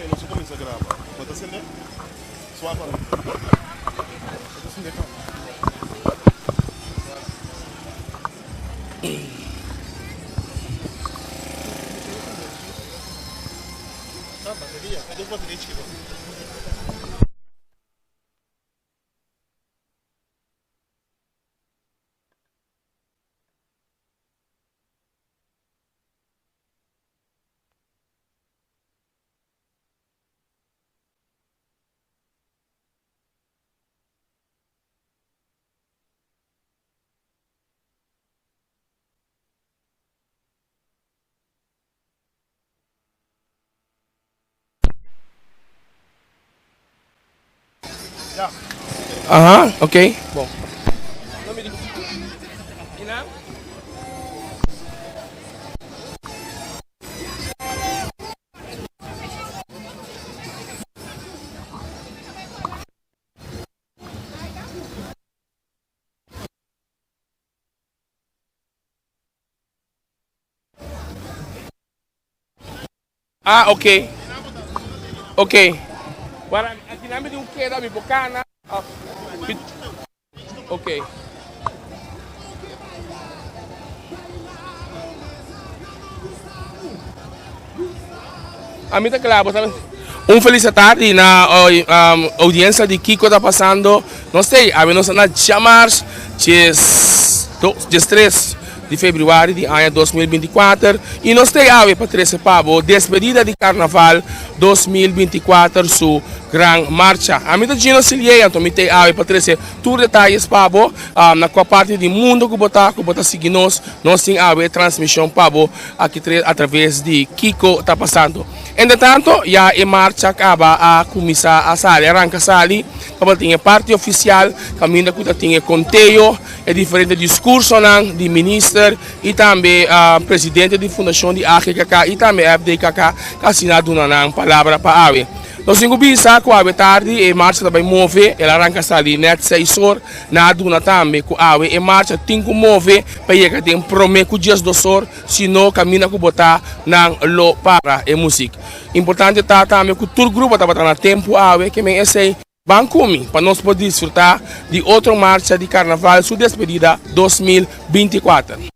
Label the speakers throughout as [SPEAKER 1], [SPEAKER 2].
[SPEAKER 1] Nos a cuminsa graba. Bo ta sende? Swa pa mi. Bo ta sende pa mi. Ah, bateria. E dos bateria chikito.
[SPEAKER 2] Aha, ok. Bon. Ah, ok. Ok. Wara, aki nan mi tin un keda, mi por kana. Ah, ok. A mi ta kla, bo sabe. Un felis tardi na audiencia di Kiko ta pasando. Nos tei, awe nos ta na djamars, djes 3 di februari di aña 2024 y nos tei awe pa trece pa bo despedida di Carnaval 2024 su gran marcha. Ami ta Gino Silié, anto mi tei awe pa trece tur detayes pa bo na cua parti di mundo cu bo ta, cu bo ta sigui nos. Nos tin awe e transmision pa bo aki atraves di Kiko ta pasando. Entretanto ya e marcha caba a cuminsa a sali, a ranca sali. Tabatin e parti oficial caminda cu ta tin e conteo, e diferente discursonan di minister y tambe presidente di fundacion di AGKK y tambe FDKK cu asina a duna nan palabra pa awe. Nos tin cu bisa cu awe tardi e marcha ta bay move, el a ranca sali net seis or, nan a duna tambe cu awe e marcha tin cu move pa yega den prome cu 12 or, si no caminda cu bo ta nan lo para e muziek. Importante ta tambe cu tur grupo tabata na tempo awe, ke men esey ban cu mi pa nos por disfruta di otro marcha di Carnaval su despedida 2024.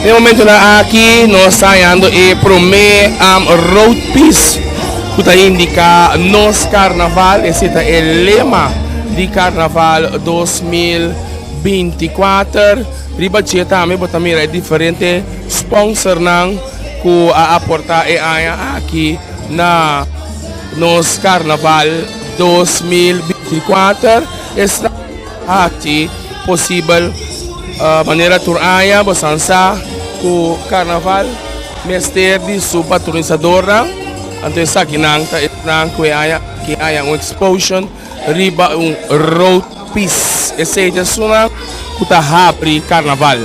[SPEAKER 2] Den momentonan aki nos ta hañando e promé road piece ku ta indiká nos karnaval, esei ta e lema di karnaval 2024. Riba dje tambe bo ta mira e diferente sponsornan ku a aportá e aña aki na nos karnaval 2024. Esnan Haci posibel manera tur aña bo san sa cu carnaval mester di su patronisadornan, anto esakinan ta esnan cu e aña aki haña un exposure riba un road piece. Esey ta esunnan cu ta habri carnaval.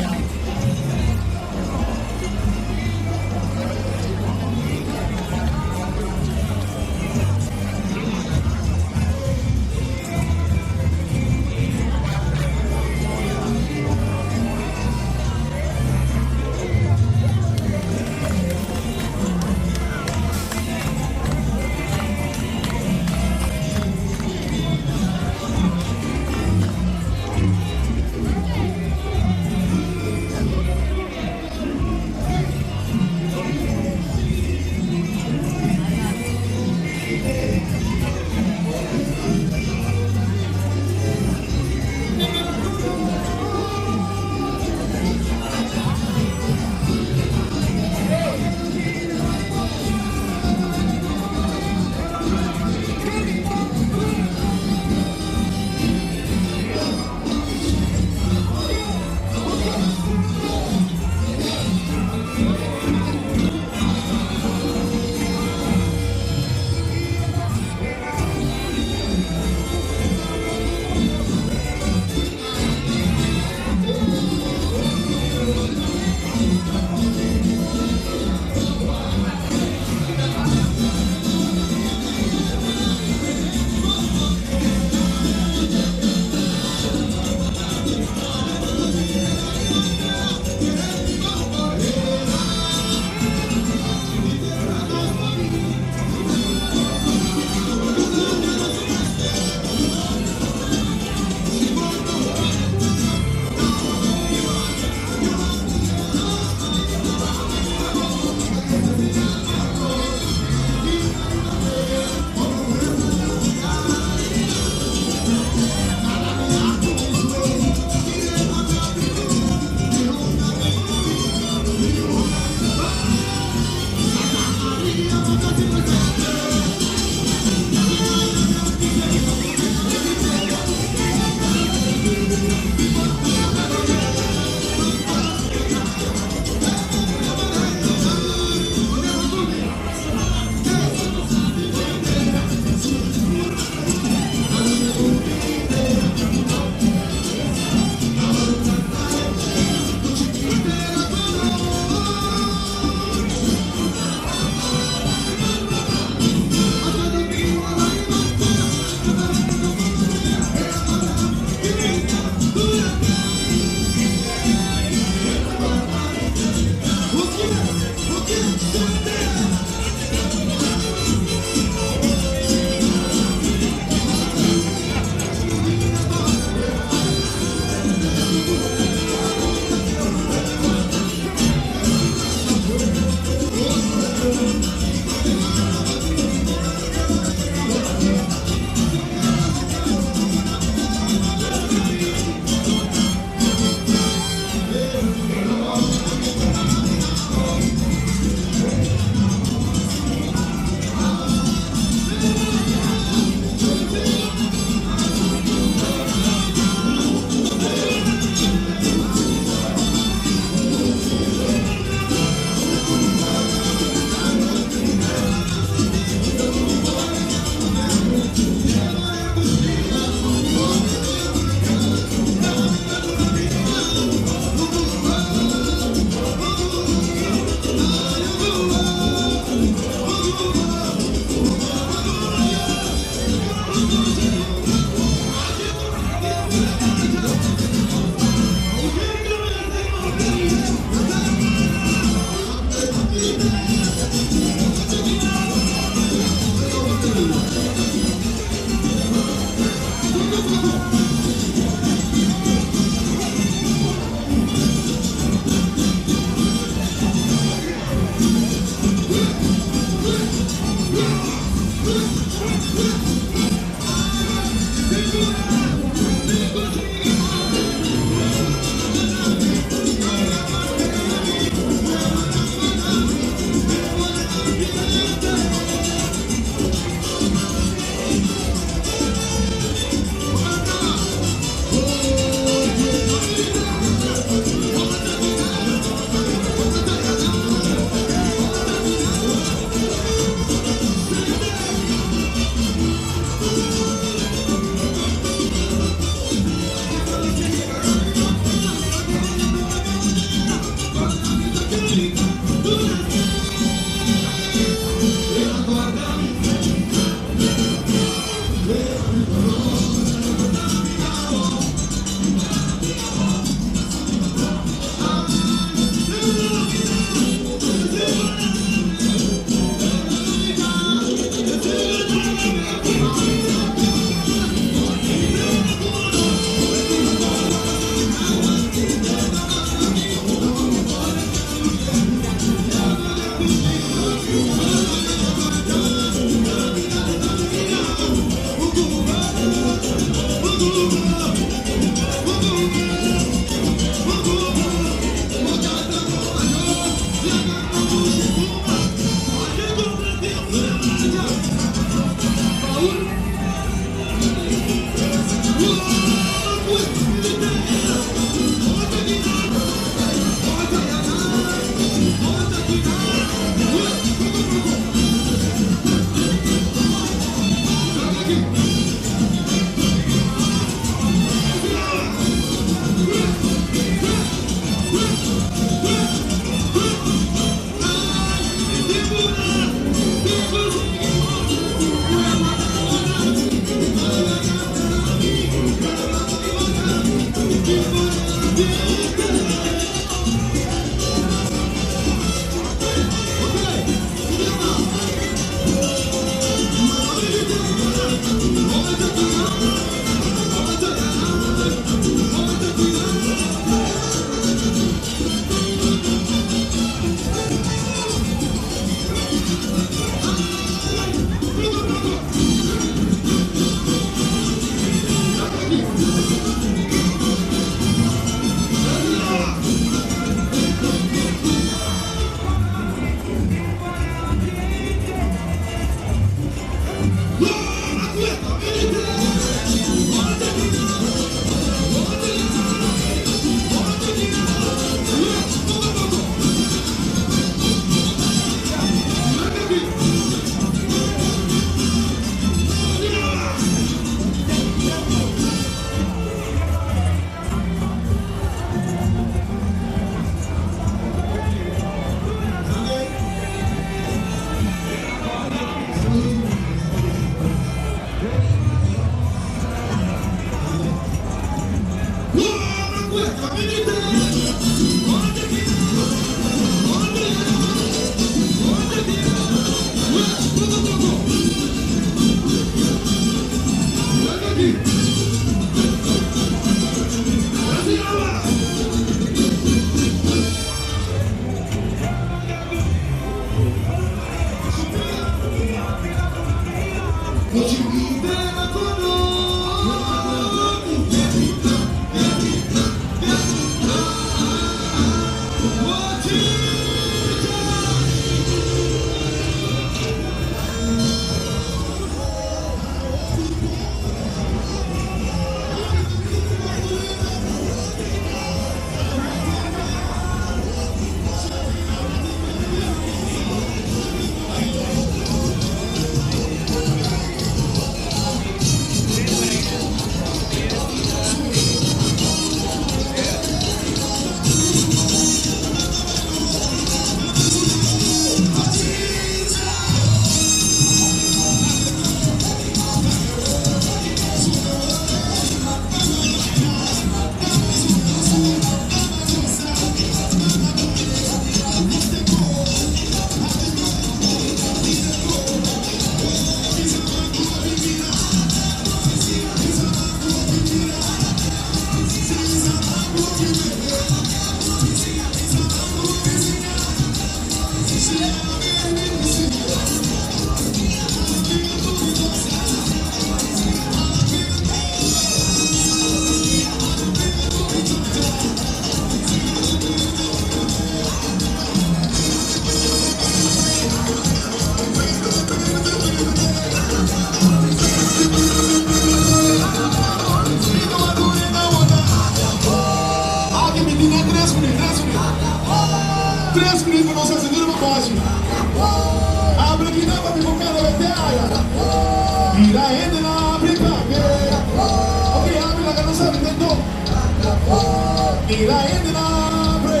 [SPEAKER 1] Mira hendenan bre.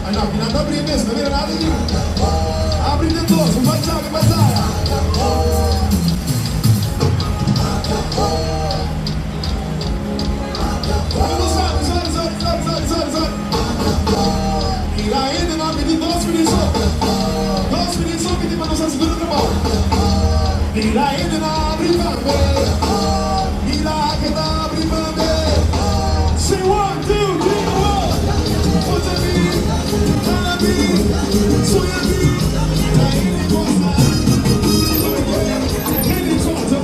[SPEAKER 1] Ay no, kinan ta abri mes, no mira nada aki. Abri den dos, un bai djabi, un bai daya. Laga nos sali, sali, sali, sali, sali, sali, sali. Mira hendenan mi tin dos minüt so. Dos minüt so mi tin pa nos hasi tur e trabou. Mira hendenan abri tambe. Mira ke ta abri tambe. Say one, two, three, four. Ponte mi, hala mi, soña mi. Mira hende gosa. Hende gosa.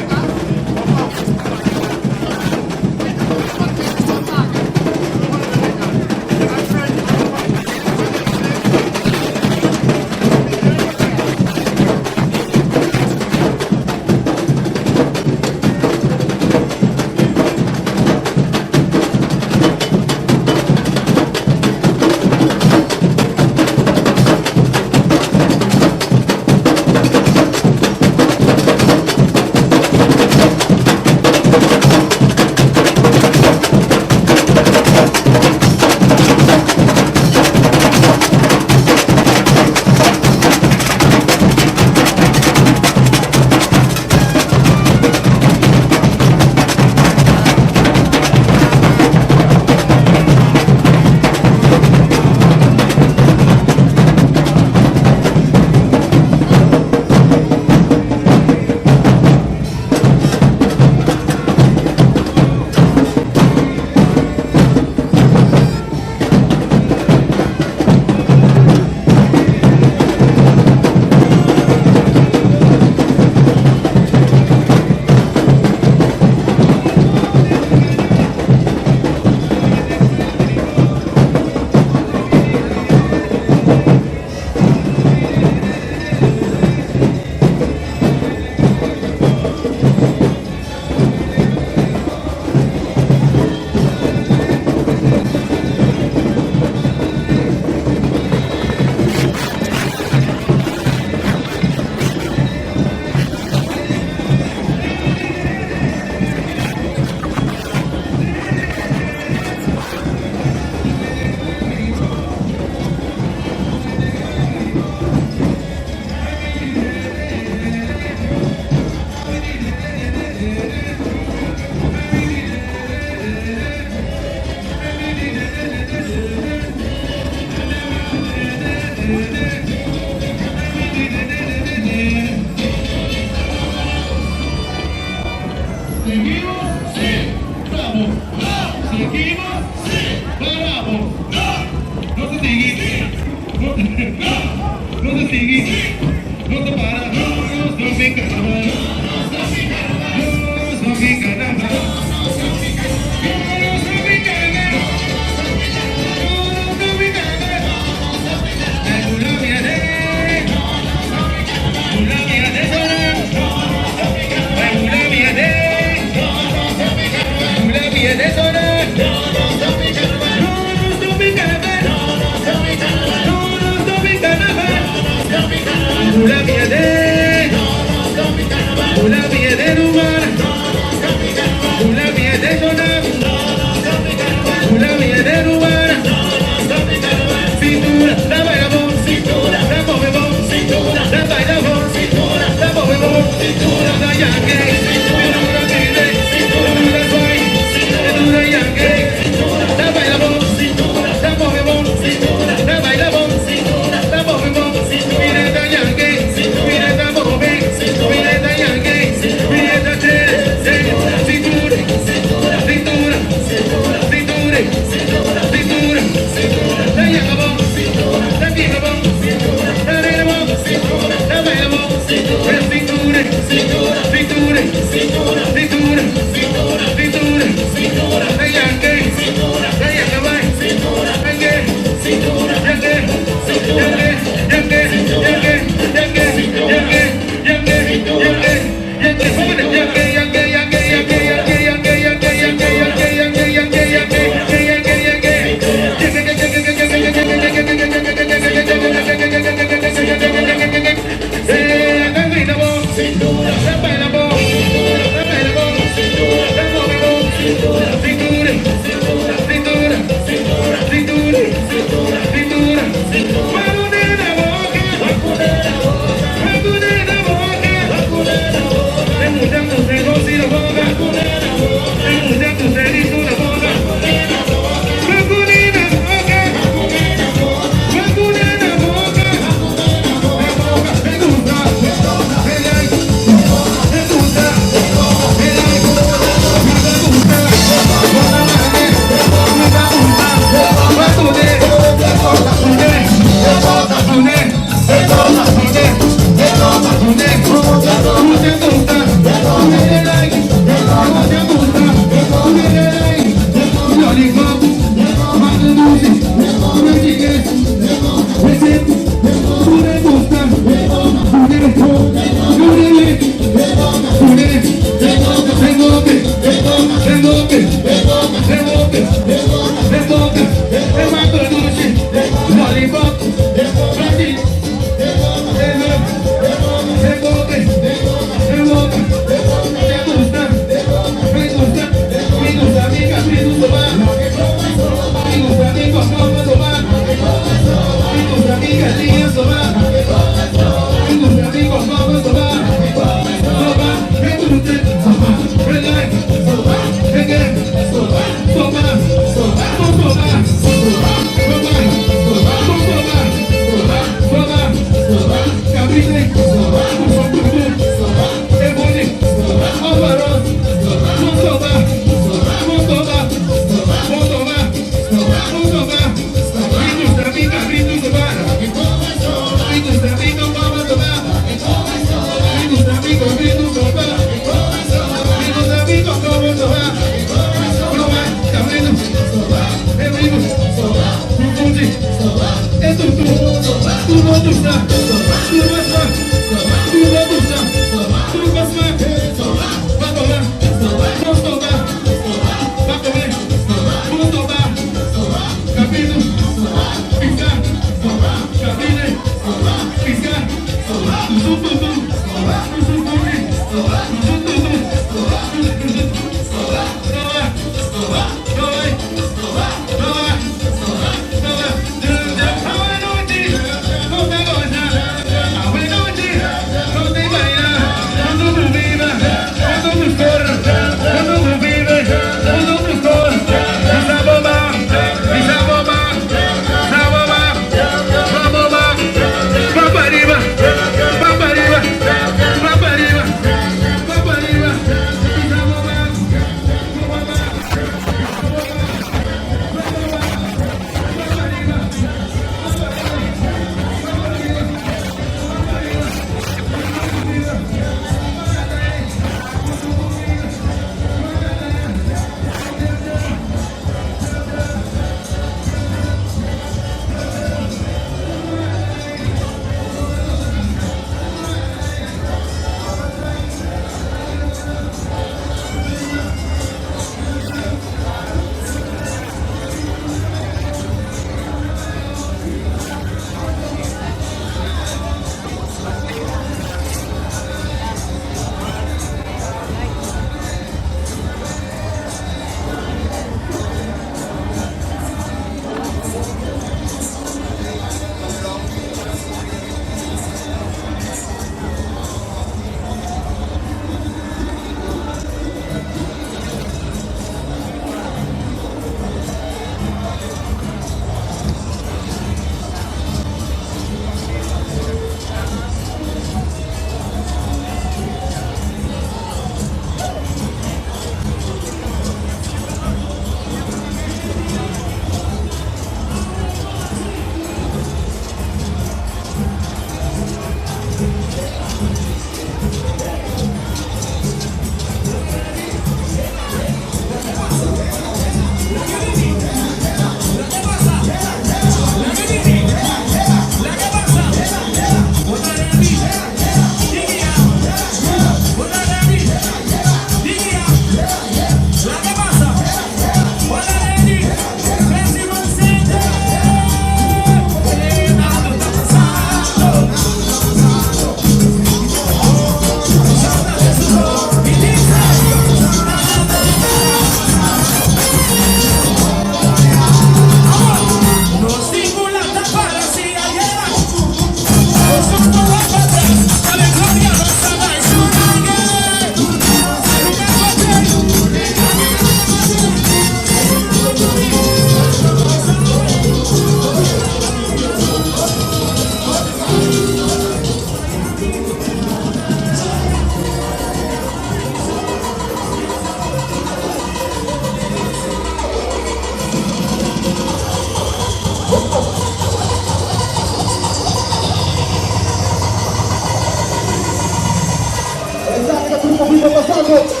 [SPEAKER 1] Kiko pasando.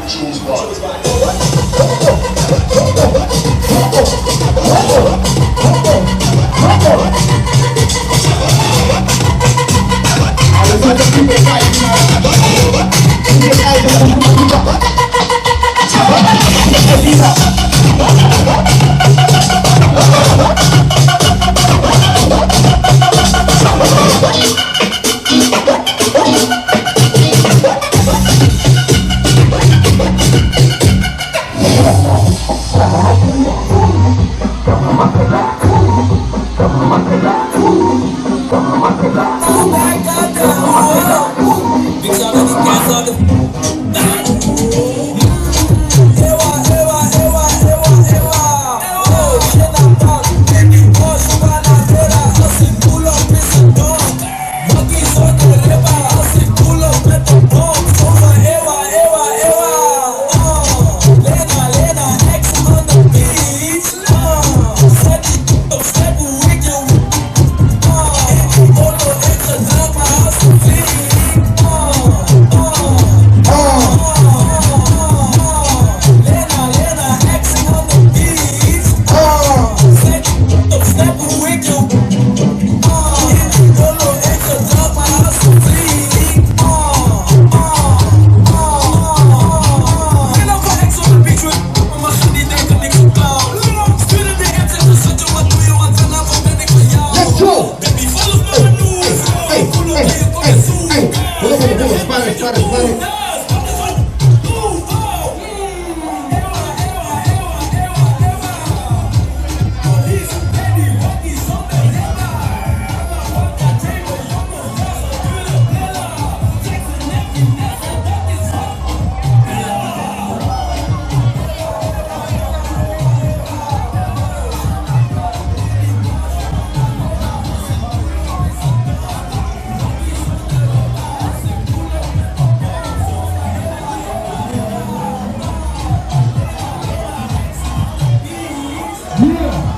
[SPEAKER 1] Let's go! Hey, hey, hey, hey. Pulo, pulo, pulo. Pare, pare, pare. Yeah.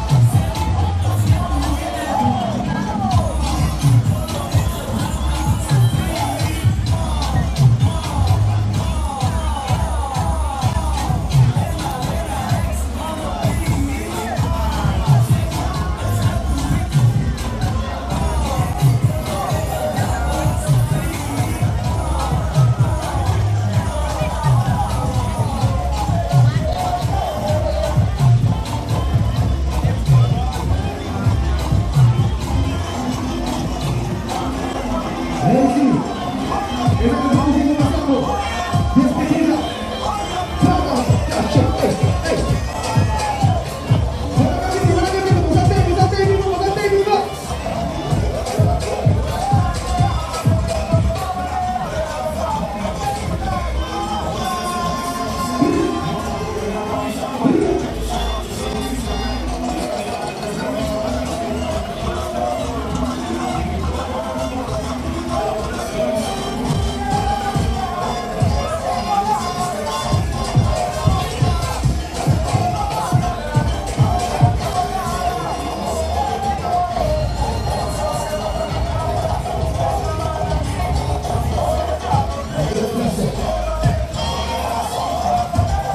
[SPEAKER 1] Hey, Despedida. Hey, hey.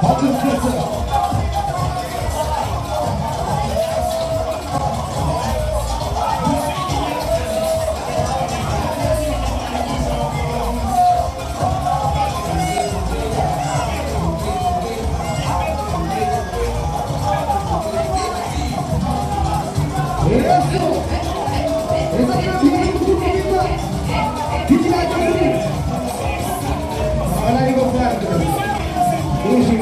[SPEAKER 1] Wat een flessen. Eso. Esaki ta bien bunita. Vigilante Ahora digo fuerte. Dushi,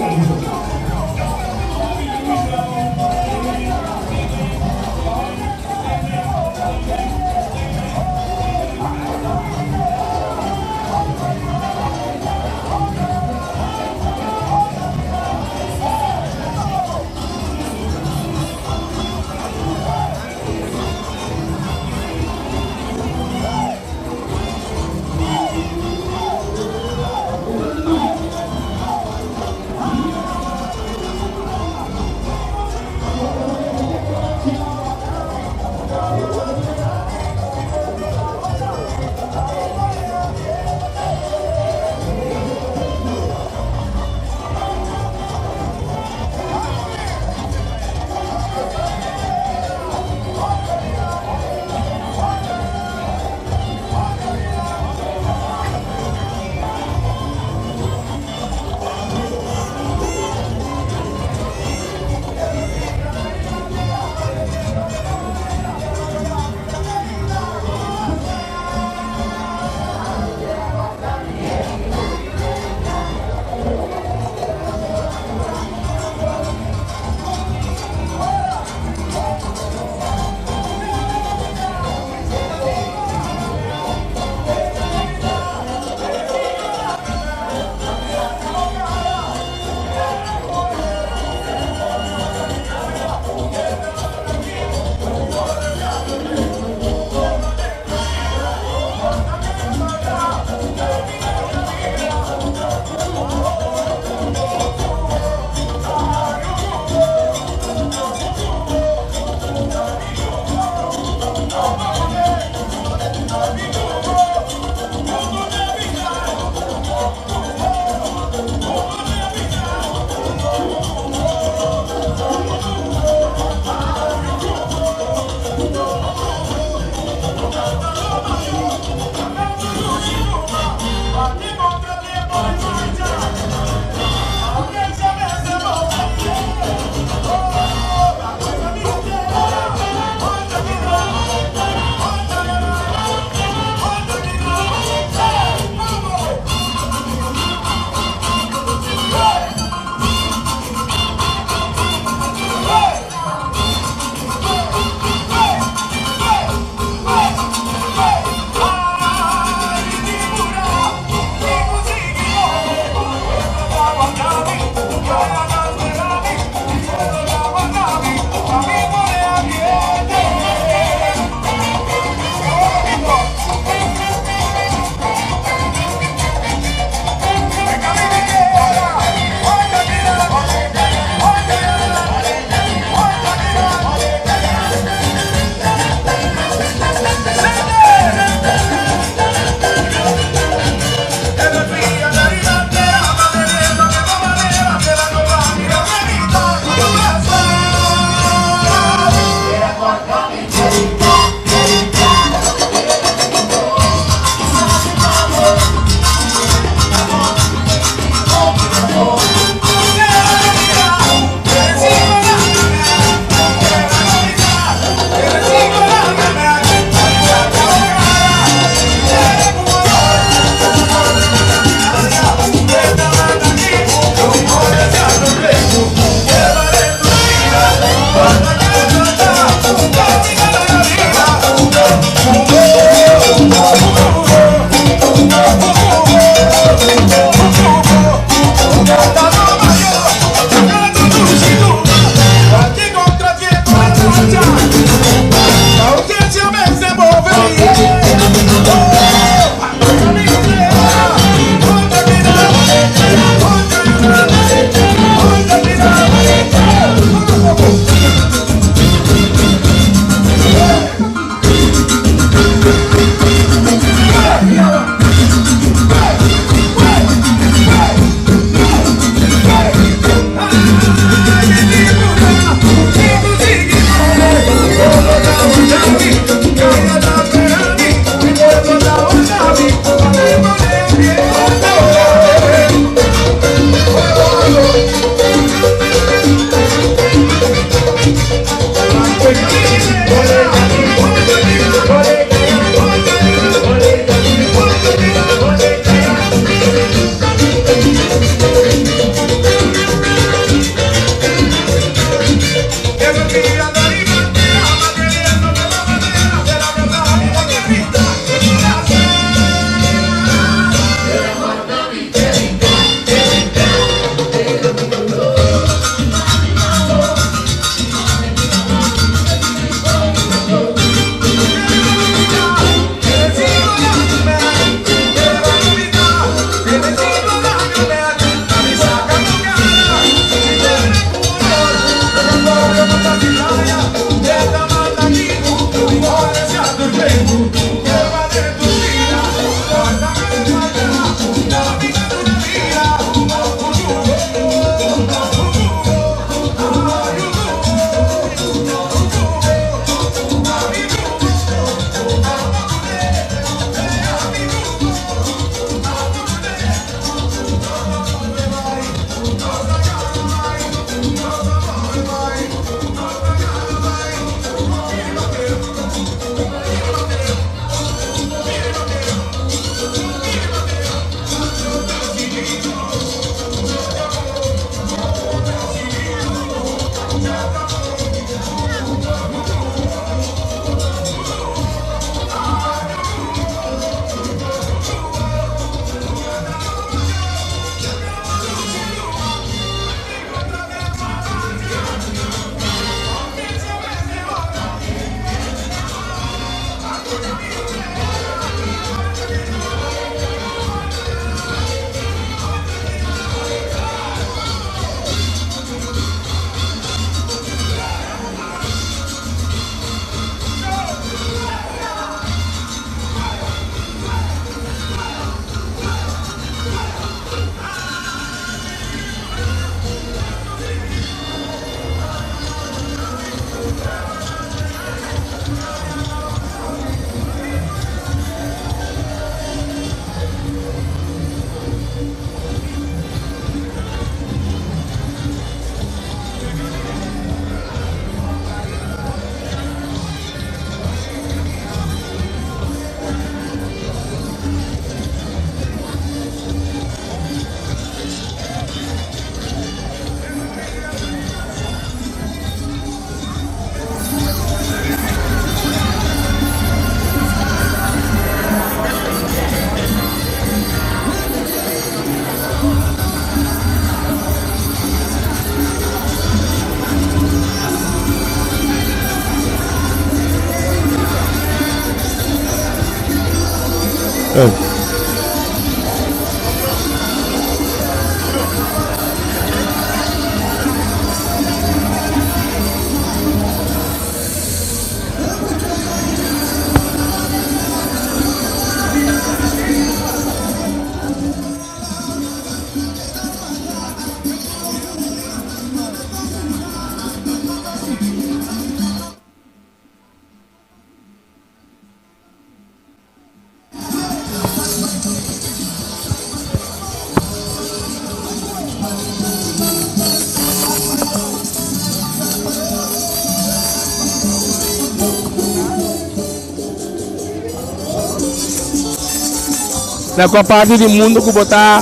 [SPEAKER 2] Na kua parti di mundu ku bo ta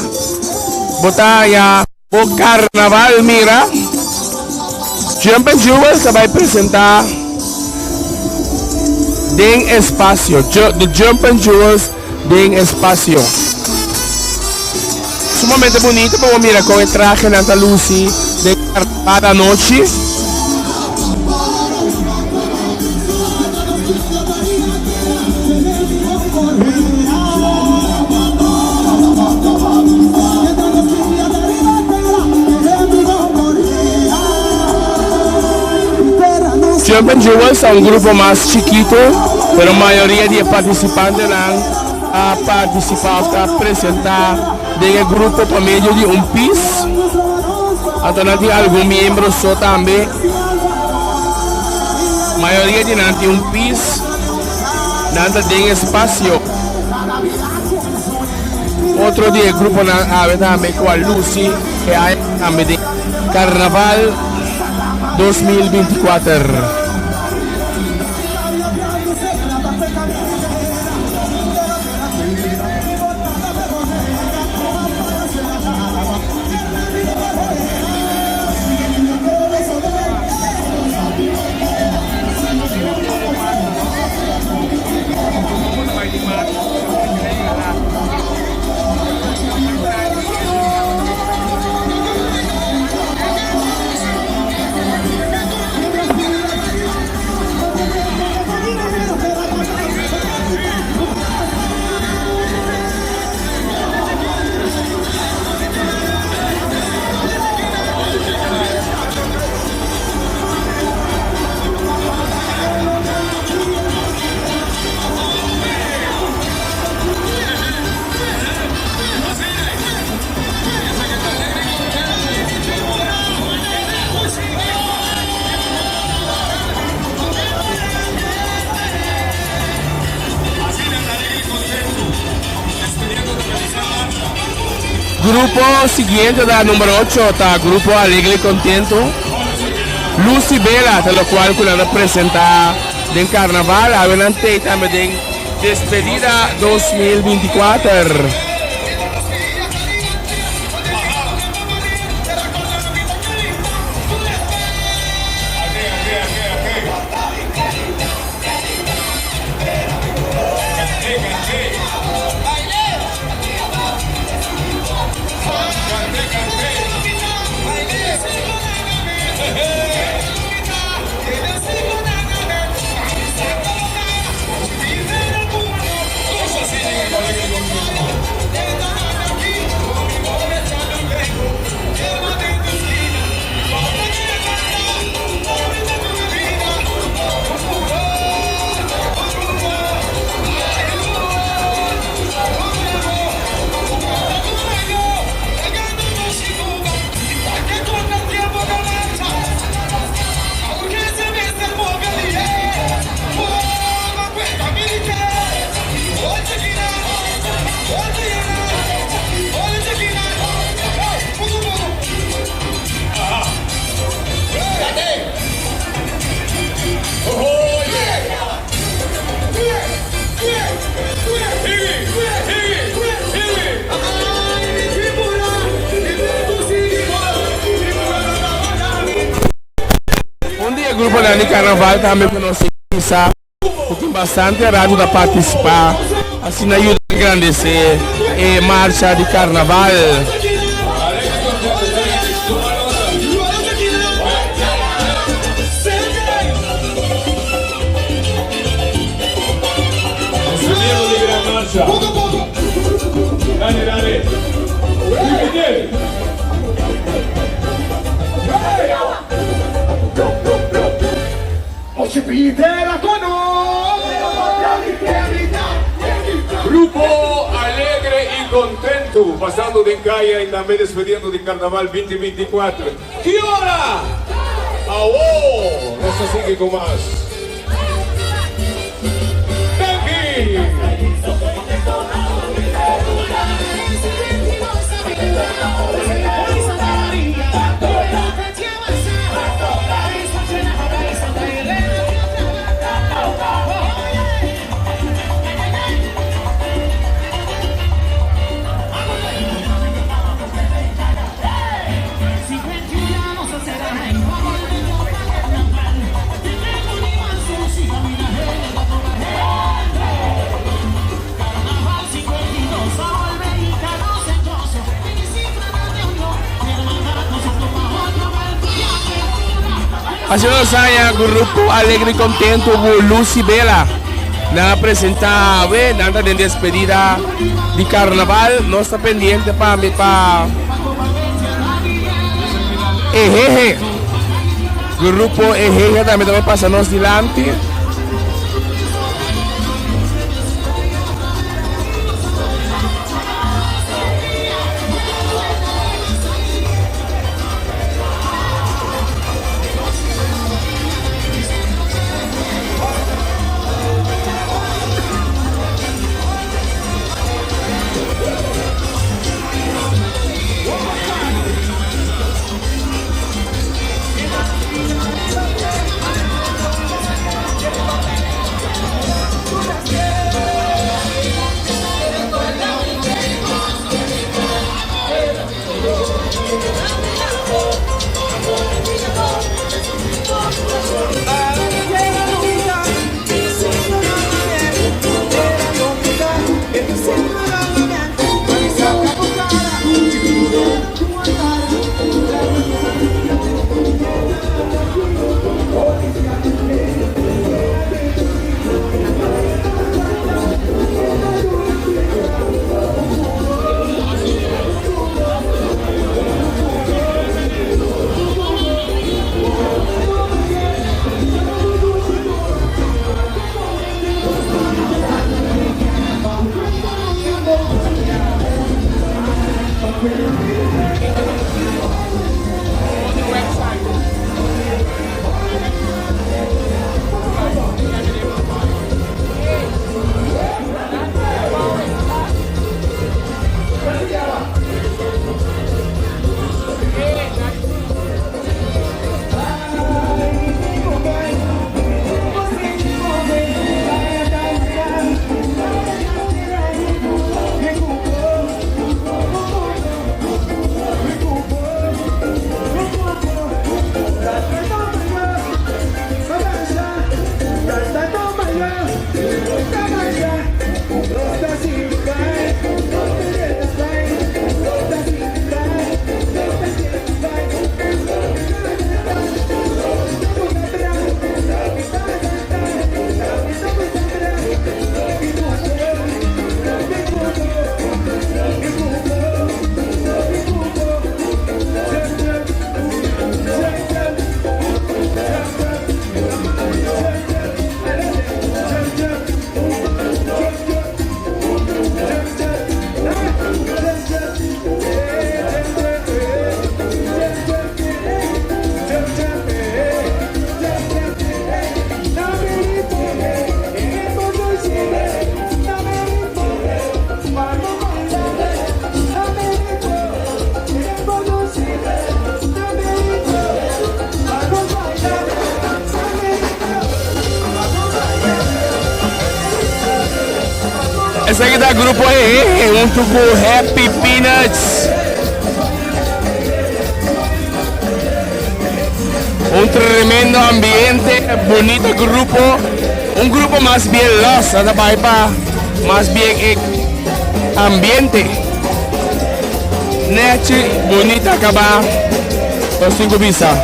[SPEAKER 2] bo ta haña bo karnaval mira? Jump and Jewels ta bai presenta den espasio. The Jump and Jewels den espasio. Sumamente bunita pa bo mira kon e trahenan ta lusi den karnaval anochi. Jump and Jewels ta un grupo mas chikito, pero mayoria di e partisipantenan a partisipá òf ta presentá den e grupo pa medio di un pis. Anto nan tin algun miembro so tambe. Mayoria di nan tin un pis. Nan ta den espasio. Otro di e gruponan awe tambe ku a lusi e aña tambe den Karnaval 2024. Grupo siguiente ta number ocho ta Grupo Alegre y Contento. Luz y Bela ta locual cu nan ta presenta den Carnaval. Awe nan tey tambe den Despedida 2024. Un di e gruponan di karnaval tambe ku nos sa ku tin bastante rato ta partisipá, asina yuda engrandesé e marcha di karnaval.
[SPEAKER 3] Grupo alegre y contento pasando den caya y tambe despediendo di Carnaval 2024. Ki ora? Awo! Nos ta sigui cu mas. Danki!
[SPEAKER 2] Hace unos años, Grupo Alegre y Contento, Lucy Bela, nan a presenta awe, nan ta den despedida di carnaval, nos ta pendiente pa mi pa Ehehe. Grupo Ehehe tambe ta pasa nos dilanti. Esaki ta grupo EE hunto cu Happy Peanuts. Un tremendo ambiente, bonito grupo. Un grupo mas bien los, ta bay pa mas bien e ambiente. Nechi, bonita acaba. Nos tin cu bisa.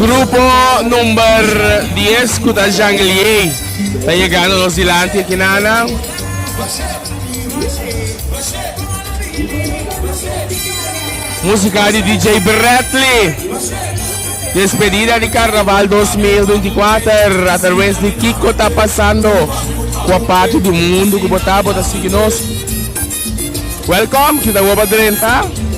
[SPEAKER 2] Grupo number 10 ku ta Janglier ta yegando nos dilanti aki nana. Música di DJ Bradley. Despedida di Carnaval 2024 a través di Kiko ta pasando kua parti di mundu ku bo ta bo ta sigui nos. Welcome, kita bo pa drenta.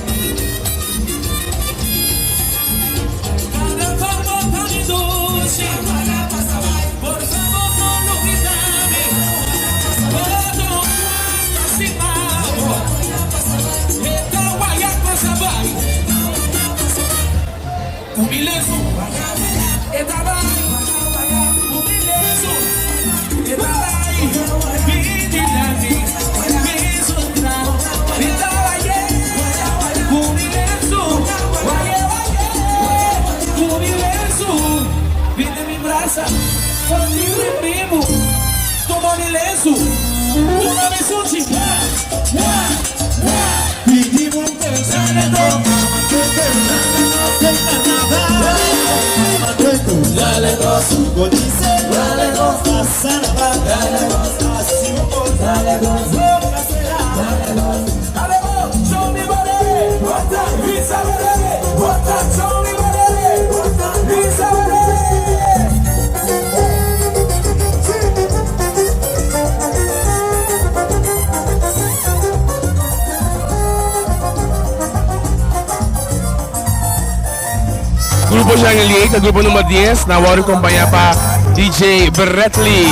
[SPEAKER 2] Grupo Jangelie ta grupo number 10, nan wòrdu kompañá pa DJ Bradley.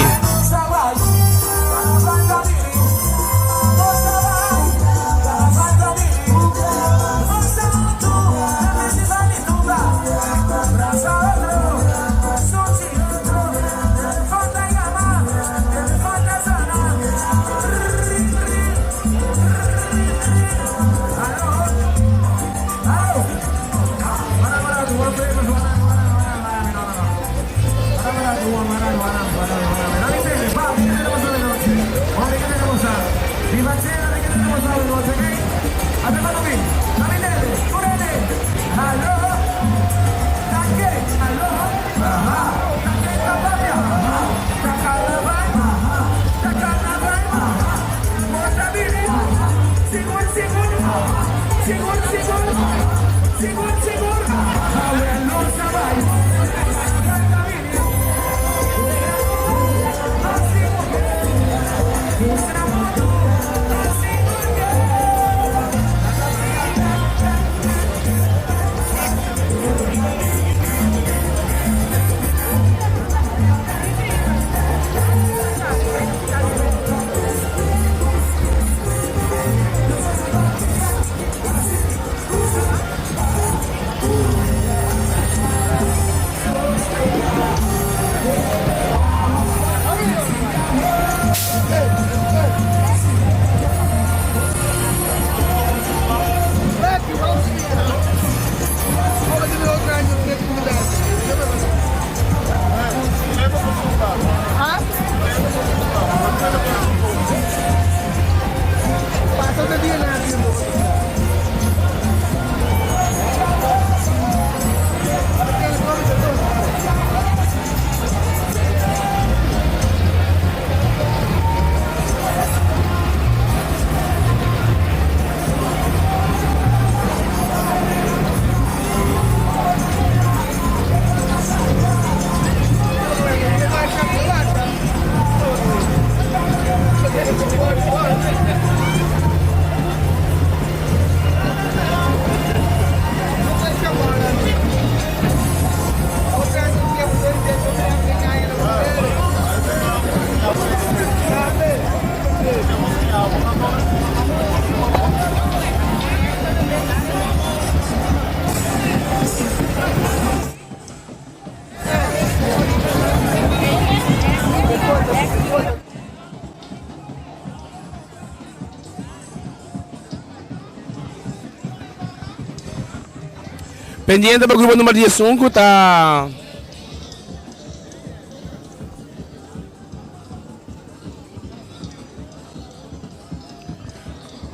[SPEAKER 2] Pendiente pa grupo number 11 ku ta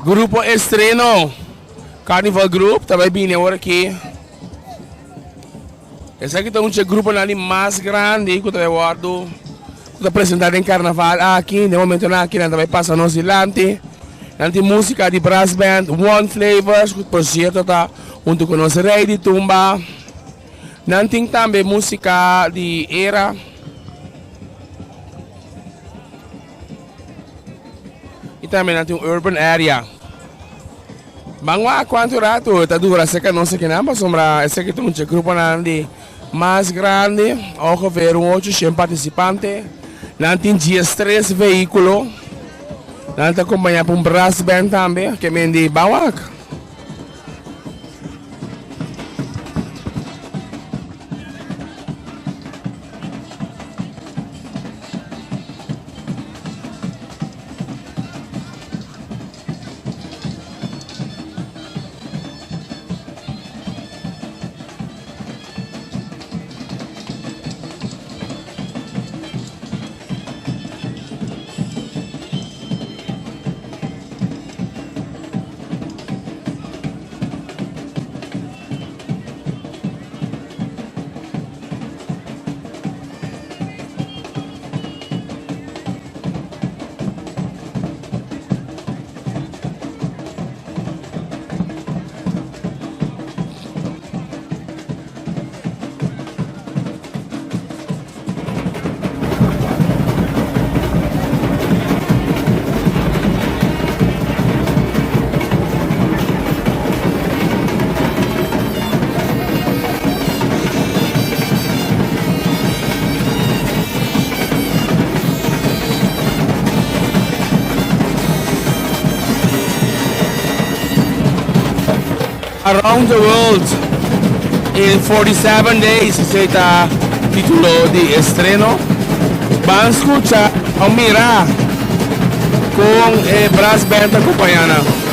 [SPEAKER 2] Grupo Estreno Carnival Group ta bai bini awor aki. Esaki ta un dje gruponan di mas grandi ku ta bai wòrdu ku ta presentá den karnaval aki. Den momentonan aki nan ta bai pasa nos dilanti. Nan tin músika di brass band One Flavors ku por sierto ta huntu ku nos Rei di Tumba. Nan tin tambe músika di era. I tambe nan tin un urban area. Ban wak cuanto rato ta dura cerca nos akinan pasobra esaki ta un dje gruponan di mas grandi, ongeveer un ocho shen participante. Nan tin diestres vehiculo. Nan ta acompaña pa un brass band tambe ke men di ban wak. Around the World in 47 Days, esei ta titulo di estreno. Ban scucha o mira con e brass band ta acompaña nan.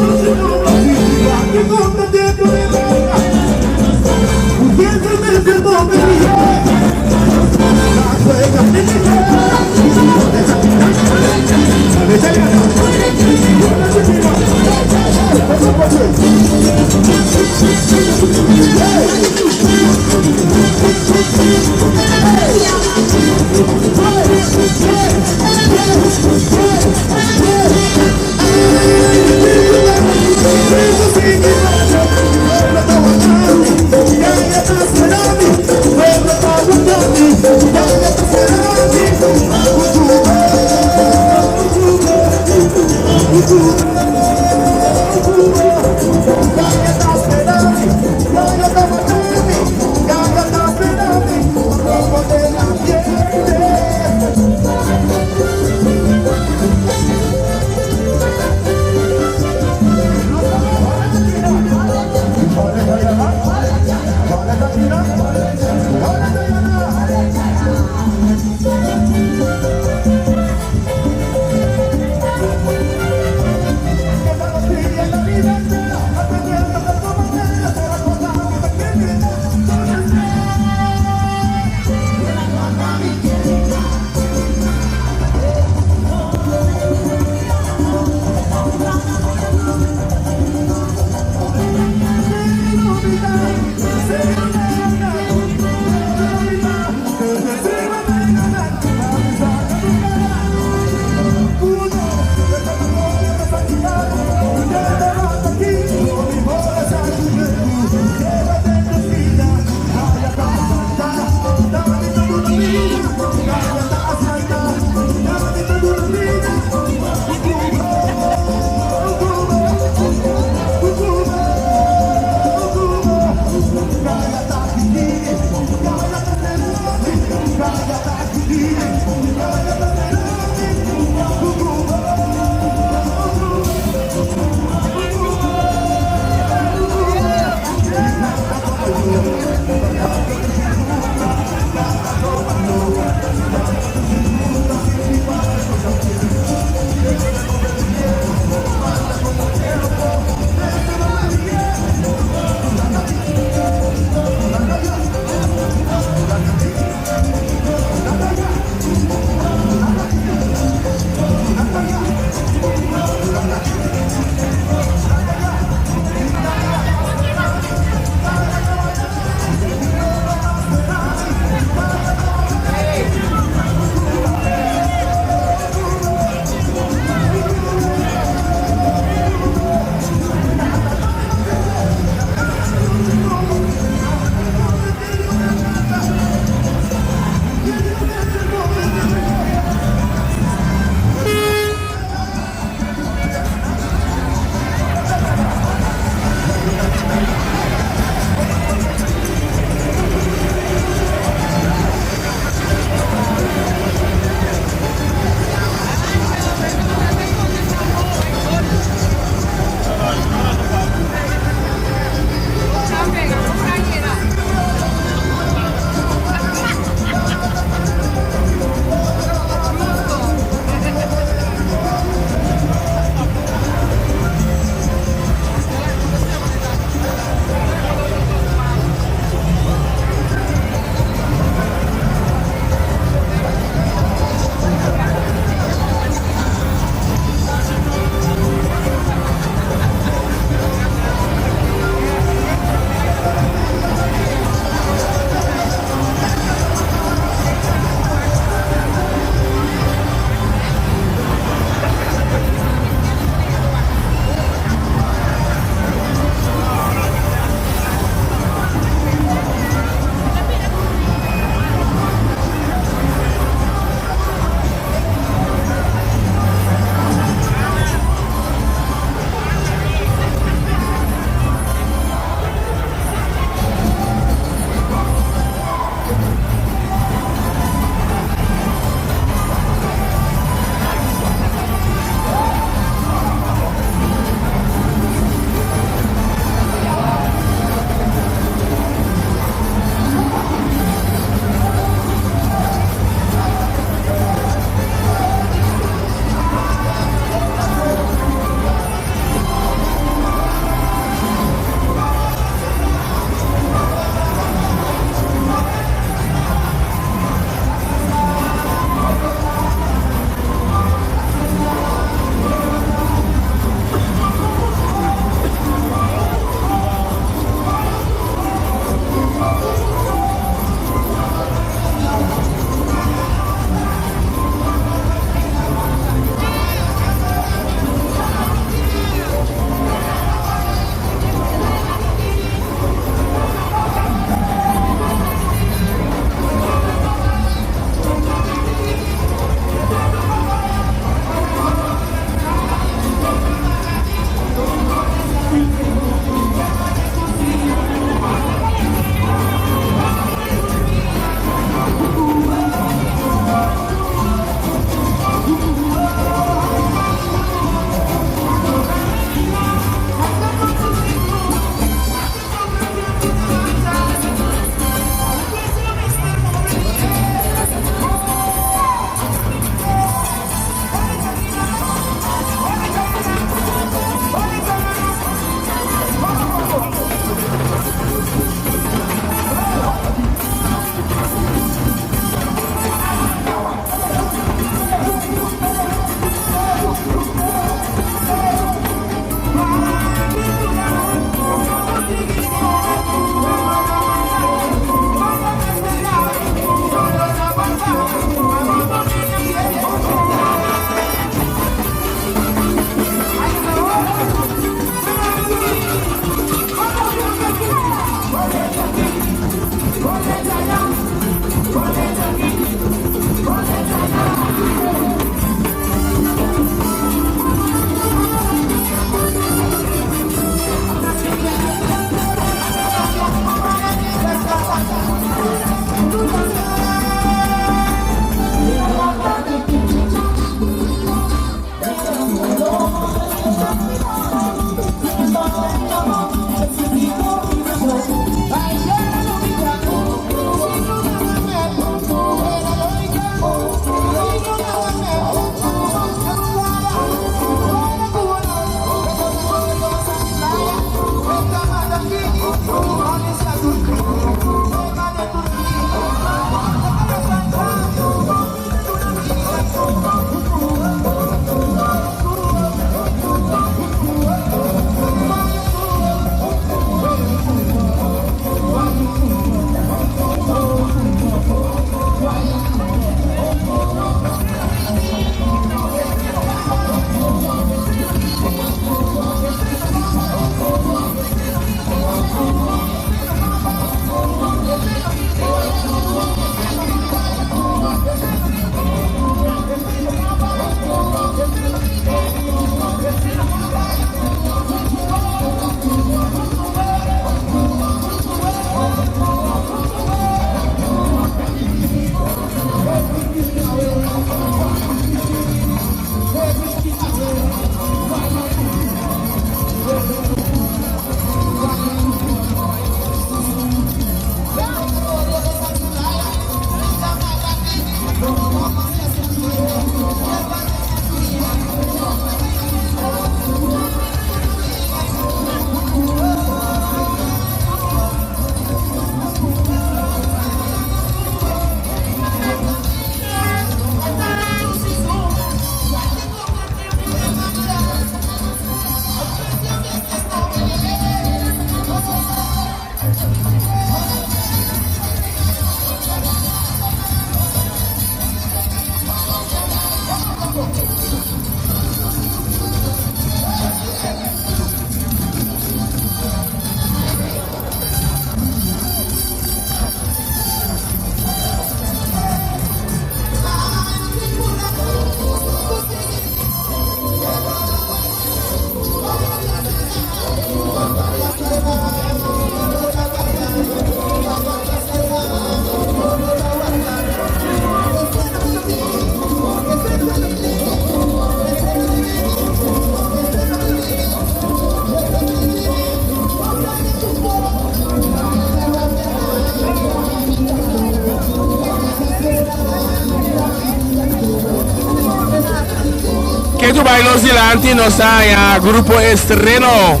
[SPEAKER 2] nos dilanti nos ta haña Grupo Estreno.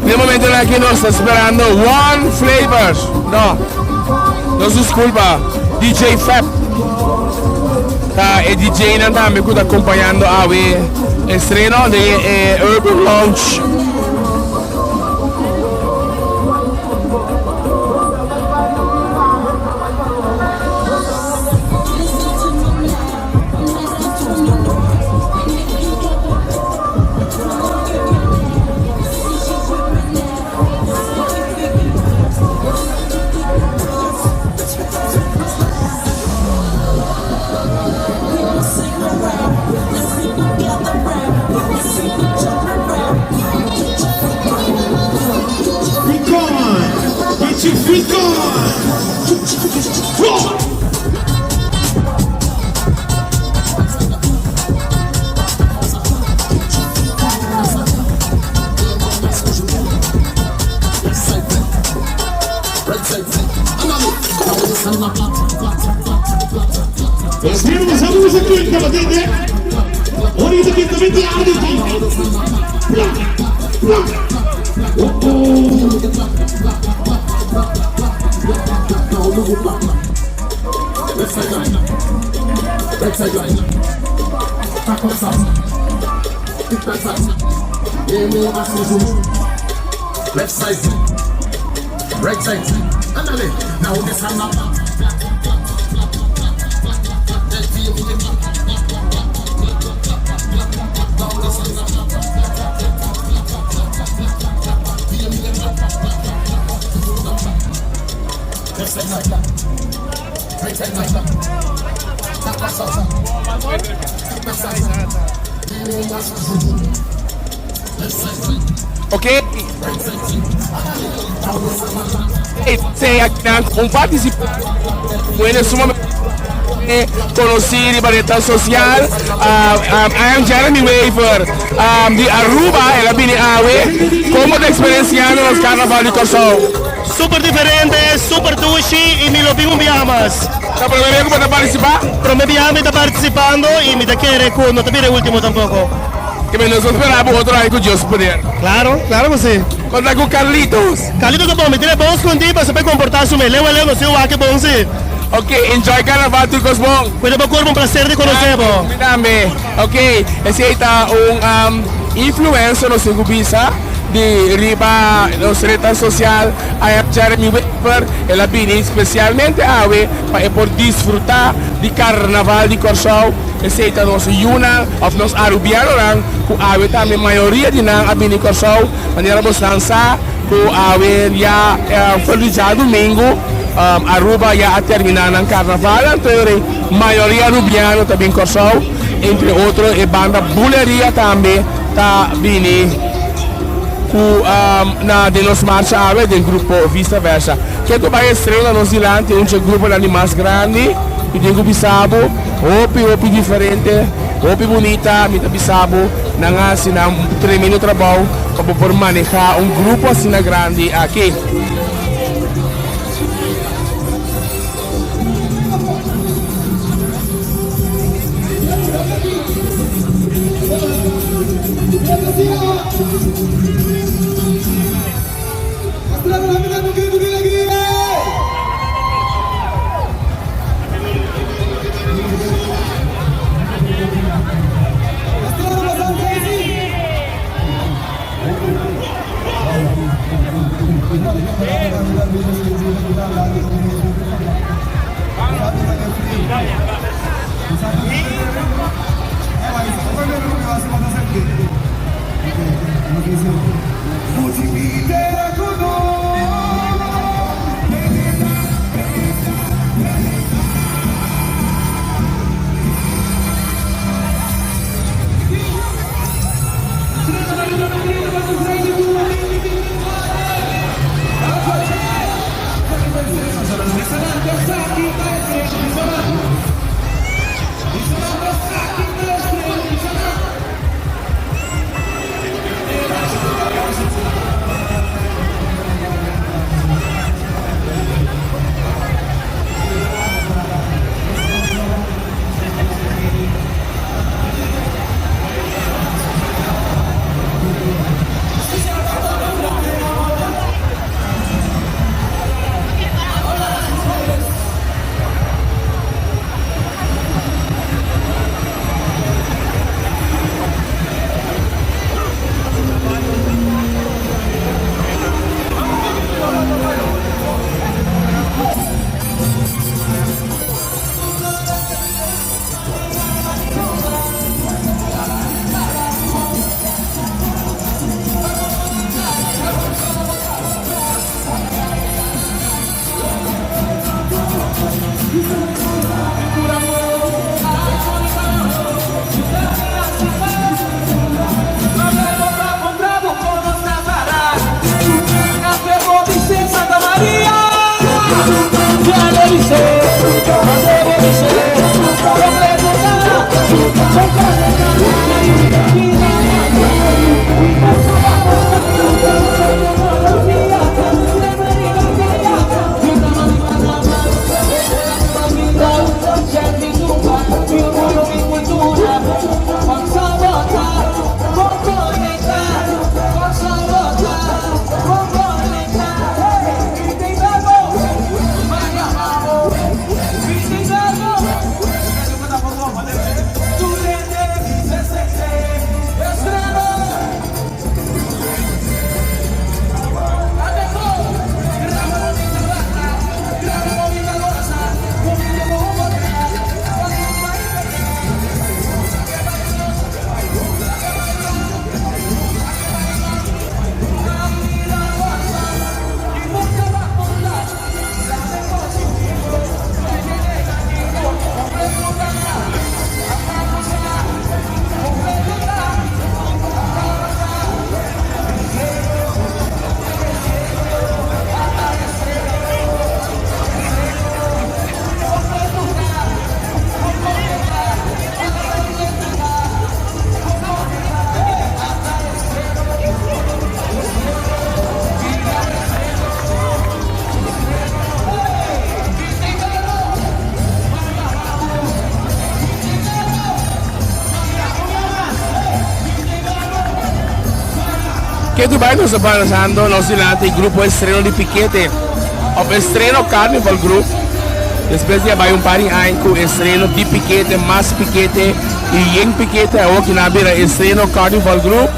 [SPEAKER 2] Den momentonan aki nos ta sperando One Flavors, no, nos disculpa, DJ Fab ta e DJ nan tambe cu ta acompañando awe estreno den e Urban Lounge.
[SPEAKER 1] Freak on! Get your freak on!
[SPEAKER 2] Ok. Un participante bueno sumamente conocí riba red social. I am Jeremy Wever di Aruba. El a bini awe. Como ta experienciando nos Carnaval di Kòrsou?
[SPEAKER 4] Super diferente, super dushi y mi lo bin un biaha mas.
[SPEAKER 2] Ta prome bia cu bo ta participa?
[SPEAKER 4] Prome biaha mi ta participando y mi ta kere cu no ta bira e ultimo tampoco.
[SPEAKER 2] Ke men nos ta spera bo otro aña cu Dios poder.
[SPEAKER 4] Claro, claro cu si.
[SPEAKER 2] Conta cu Carlitos.
[SPEAKER 4] Carlitos ta bon, mi tin e bon scondi pasobra e comporta su mes. Leu a leu nos tin wak e bon si.
[SPEAKER 2] Ok, enjoy carnaval tur cos bon.
[SPEAKER 4] Cuida bo curpa, un placer di conoce bo.
[SPEAKER 2] Mi tambe. Ok, esey ta un influencer nos tin cu bisa di riba nos rednan social. I am Jeremy Wever, el a bini specialmente awe pa e por disfruta di carnaval di Corsou. Esey ta nos yunan of nos Arubianonan cu awe tambe mayoria di nan a bini Corsou. Manera bosnan sa cu awe ya for di djadumingu Aruba ya a termina nan carnaval anto mayoria Arubiano ta bin Corsou, entre otro e banda Buleria tambe ta bini cu na den nos marcha awe den grupo Vista Versa. Ke cu bay estrena nos dilanti un dje gruponan di mas grandi y tin cu bisa bo hopi hopi diferente, hopi bunita, mi ta bisa bo nan a haci nan tremendo trabou pa bo por maneha un grupo asina grandi aki. Ke tu bai nos ta pasando nos dilanti grupo Estreno di Pikete of Estreno Carnival Group. Despues di a bai un par di aña ku Estreno di Pikete, mas Pikete i yen Pikete awor ki nan a bira Estreno Carnival Group.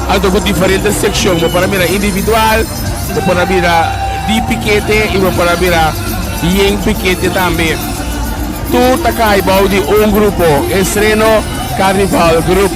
[SPEAKER 2] Anto ku diferente sekshon bo por a mira individual, bo por a bira di Pikete i bo por a bira yen Pikete tambe. Tur ta kai bou di un grupo, Estreno Carnival Group.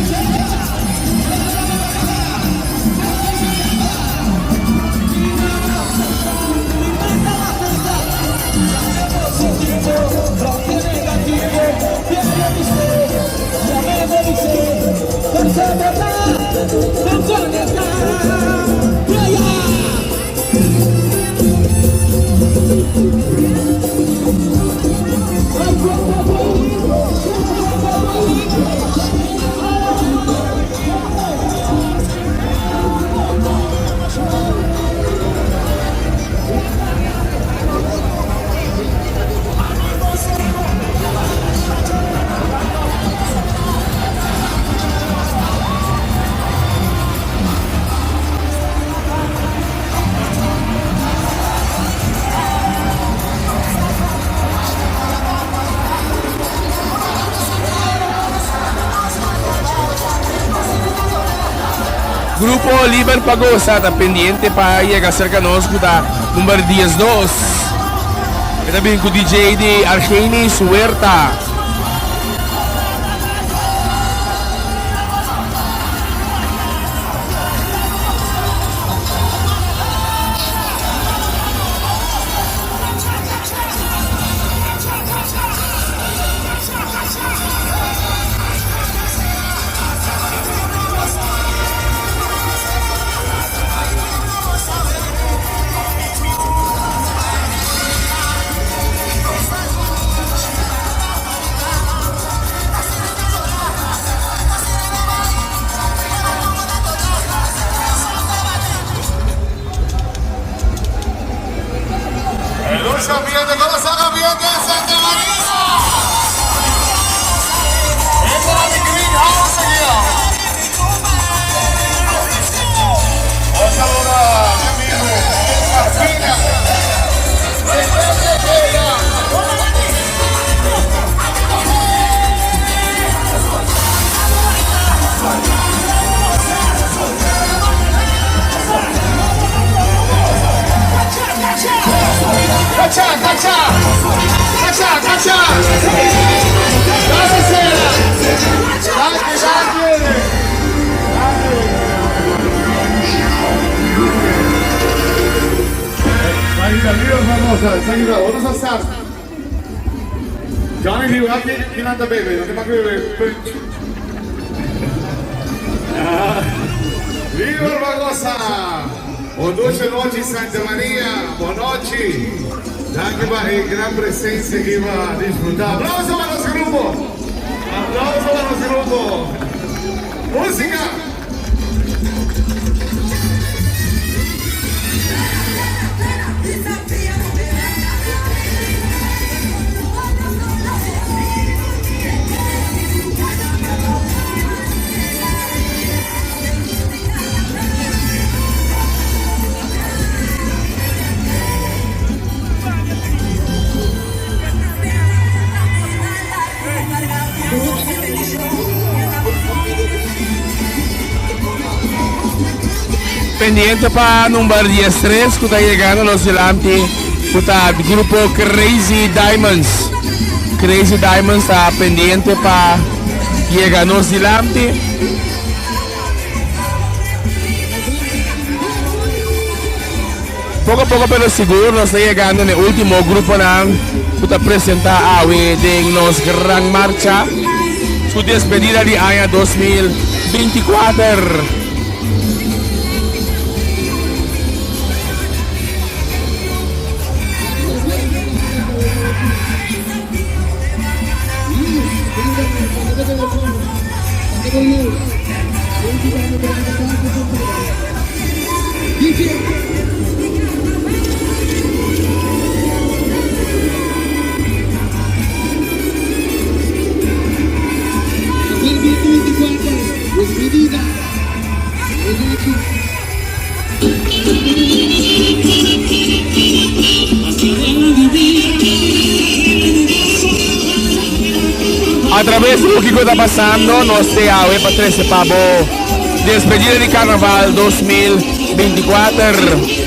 [SPEAKER 2] Grupo Liber pa Goza ta pendiente pa yega serka nos ku ta number 12. E ta bin ku DJ di Argenis Huerta. Pendiente pa number 13 ku ta yegando nos dilanti ku ta grupo Crazy Diamonds. Crazy Diamonds ta pendiente pa yega nos dilanti. Poko poko pero sigur nos ta yegando na e ultimo gruponan ku ta presenta awe den nos gran marcha su despedida di aña 2024. Atraves di loke ta pasando nos te awe pa trece pa bo despedida di Carnaval 2024.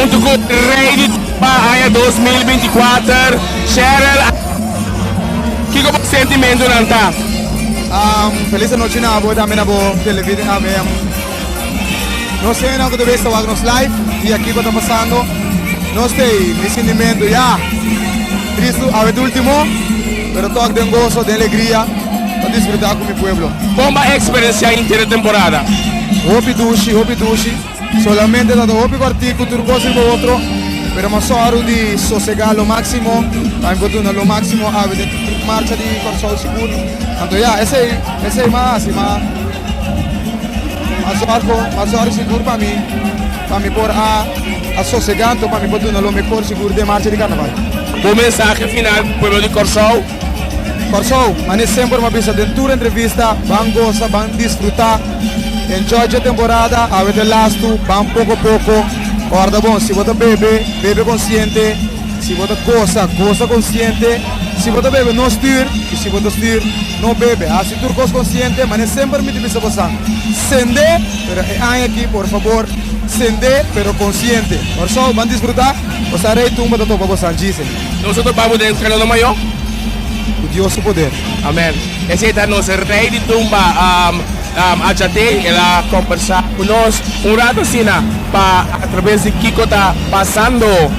[SPEAKER 2] huntu ku Rey di Tumba aña 2024, Sheryl. Kiko bo sentimentunan ta?
[SPEAKER 5] Felis anochi na abo y tambe na bo televidente. Nos hendenan ku ta bes ta wak nos live y a kiko ta pasando. Nos ta ey, mi sintimentu ya tristu awe ta ultimo, pero tok den goso, den alegria pa disfruta ku mi pueblo.
[SPEAKER 2] Kon bo a eksperensiá henter e temporada?
[SPEAKER 5] Hopi dushi, hopi dushi. Solamente ta ta hopi kòrtiku tur kos riba otro, pero mi a sòru di sosegá lo máksimo pa mi por duna lo máksimo awe den marcha di Kòrsou sigur. Anto ya, esei, esei mi a hasi, mi a mi a sòru, mi a sòru sigur pa mi, pa mi por a a sosegá anto pa mi por duna lo mehor sigur den marcha di karnaval.
[SPEAKER 2] Bo mensahe final pa pueblo di Kòrsou?
[SPEAKER 5] Kòrsou, mane semper mi a bisa den tur entrevista, ban gosa, ban disfrutá. Enjoy dje temporada, awe ta e lastu, ban poko poko. Kòrda bon, si bo ta bebe, bebe konsiente, si bo ta gosa, gosa konsiente, si bo ta bebe no stür i si bo ta stür no bebe. Hasi tur kos konsiente, manera semper mi ta bisa bosan, sende, pero e aña aki por fabor sende pero konsiente. Kòrsou, ban disfrutá, bosan rei tumba ta topa bosan, djise.
[SPEAKER 2] Nos ta topa bo den Treno Mayó.
[SPEAKER 5] Ku Dios su poder.
[SPEAKER 2] Amen. Esei ta nos rei di tumba Achate. El a kombersá ku nos un rato asina pa atraves di kiko ta pasando.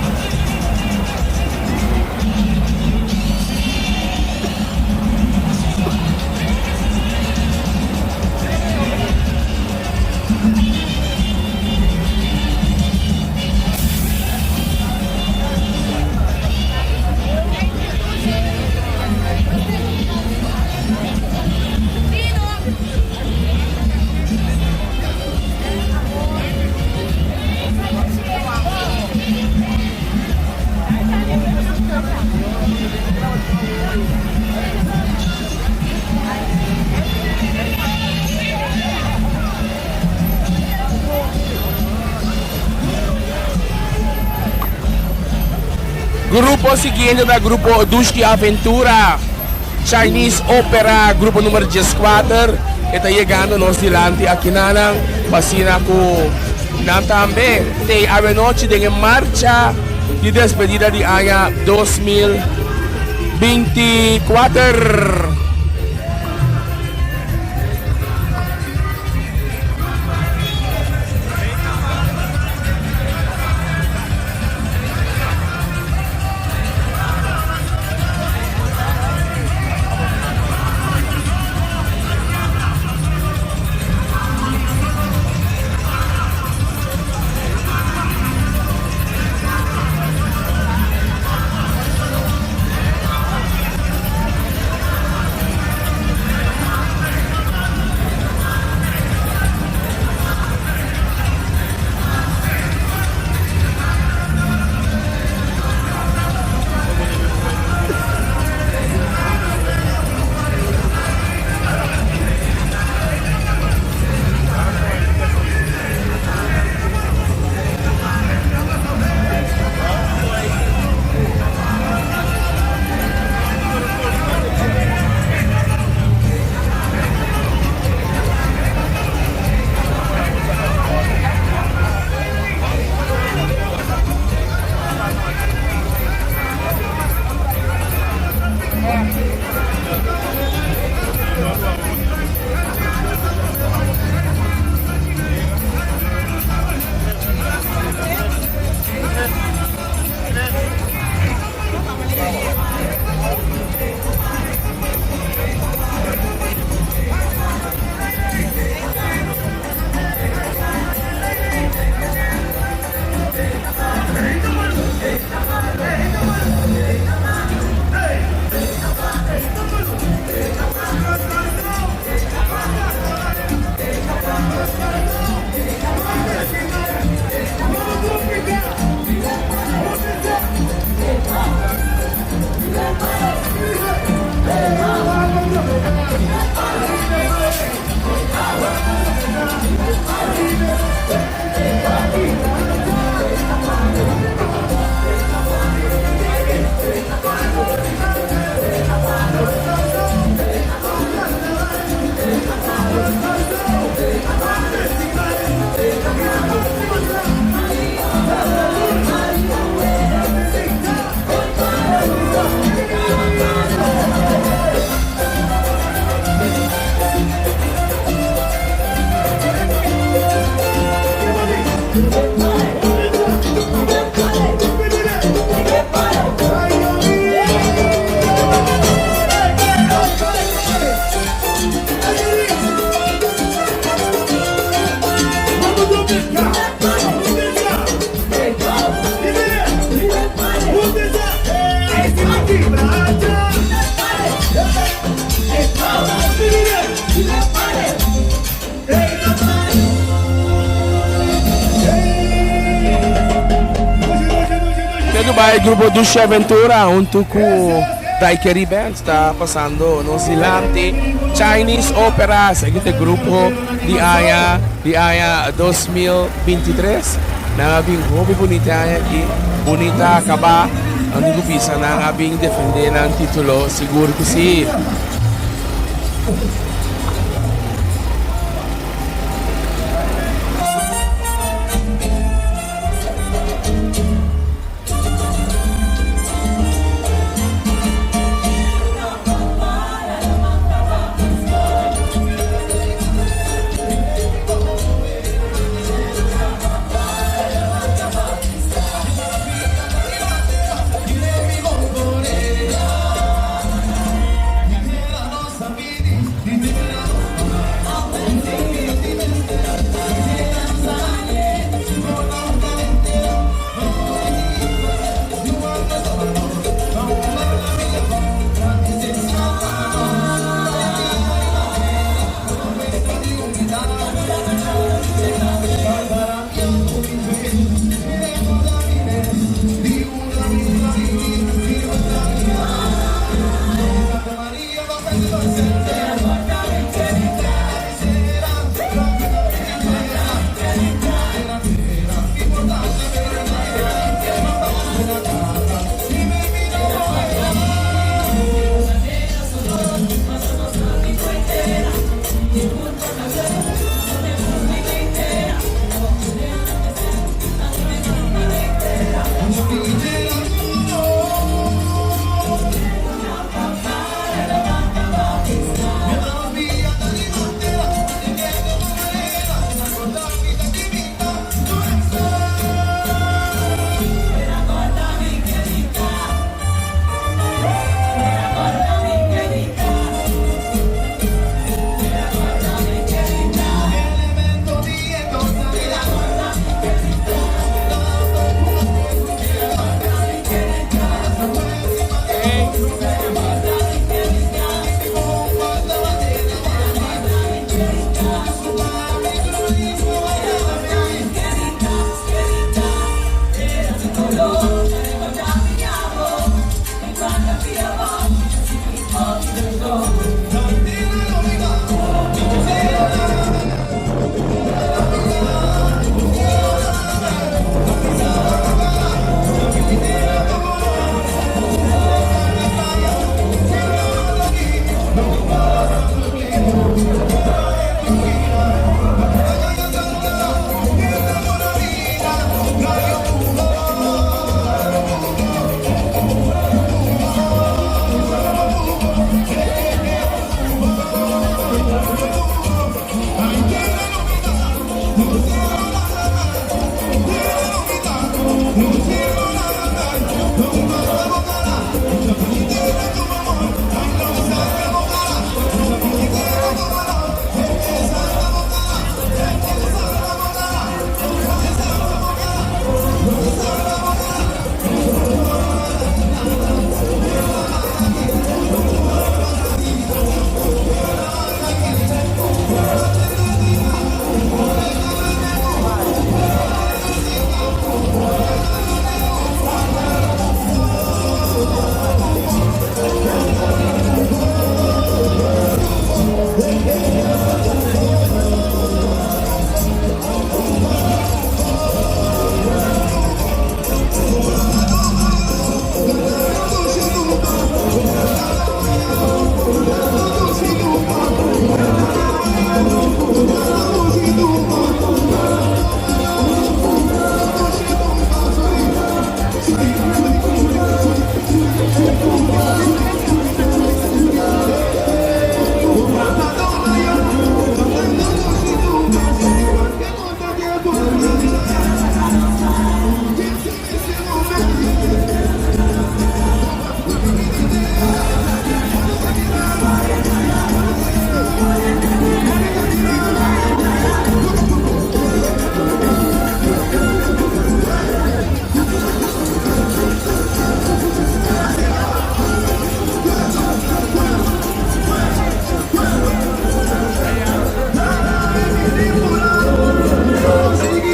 [SPEAKER 2] Grupo siguiente ta grupo Dushi Aventura, Chinese Opera, grupo numero dieskuater. E ta yegando nos dilanti akinanan pa asina ku nan tambe t'ei awenochi den e marcha di despedida di aña 2024. bai grupo Dushi Aventura huntu ku Daiquiri Band ta pasando nos dilanti. Chinese Opera esaki ta e grupo di aña di aña 2023. Nan a bin hopi bunita e aña aki, bunita akabá. Nan tin ku bisa nan a bin defendé nan título, sigur ku si.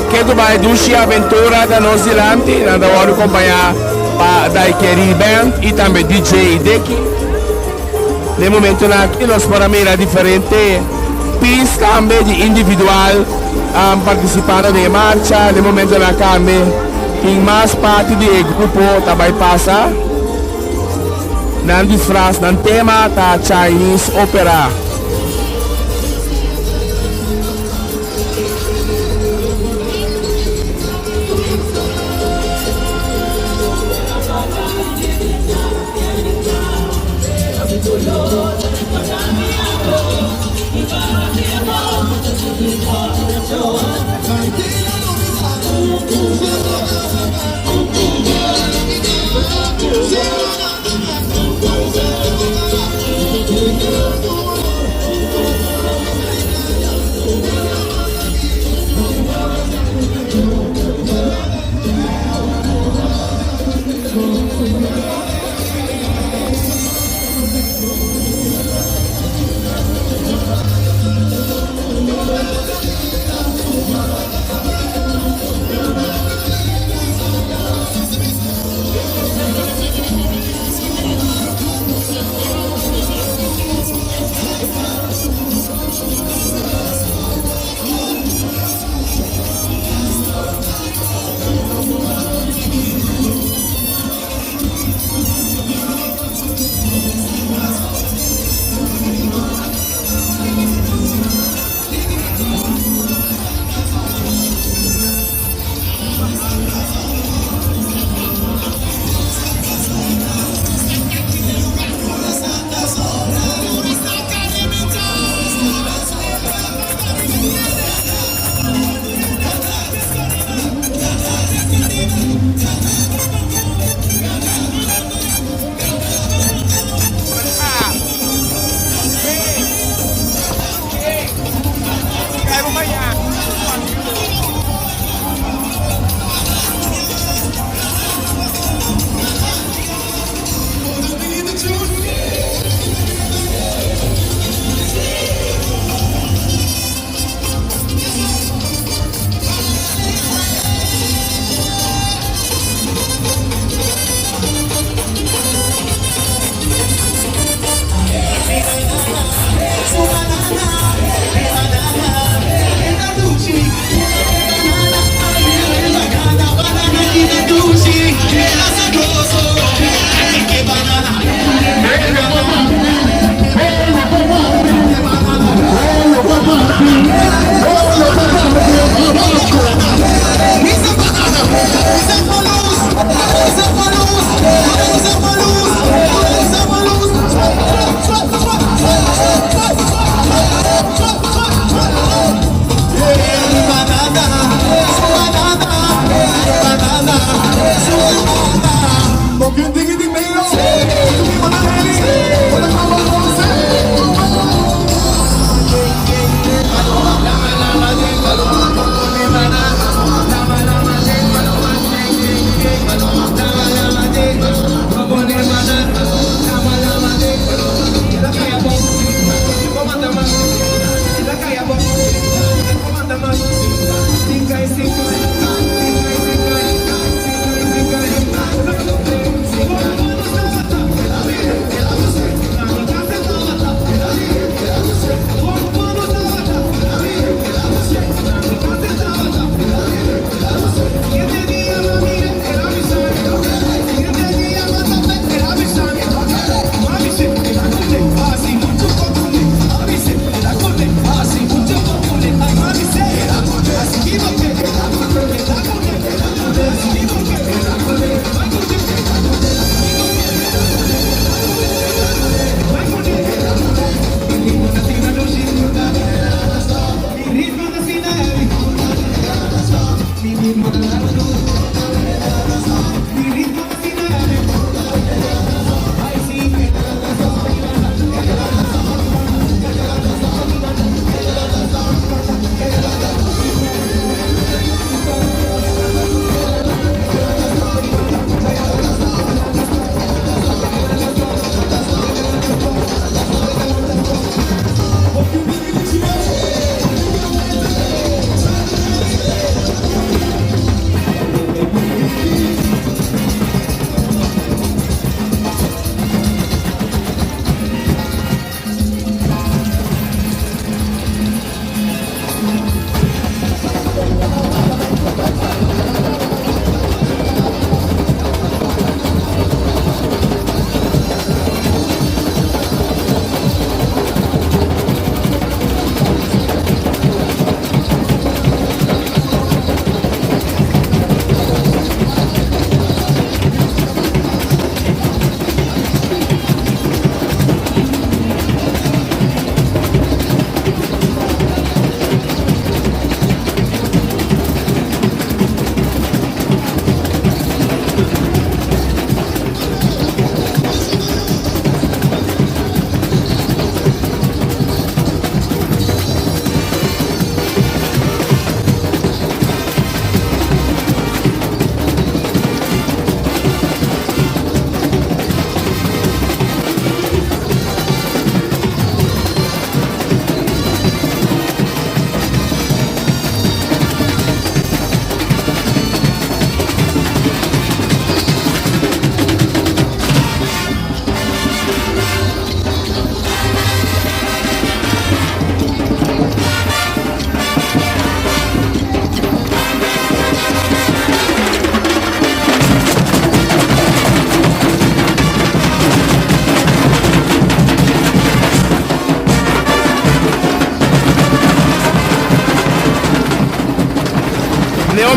[SPEAKER 2] Ke tu bai dushi aventura ta nos dilanti, nan ta wòrdu kompañá. pa Daiquiri Band y tambe DJ Dicky. Den momentonan aki nos por a mira diferente pis tambe di individual participando den e marcha. Den momentonan tambe tin mas parti di e grupo ta bay pasa. Nan disfraz, nan tema ta Chinese Opera.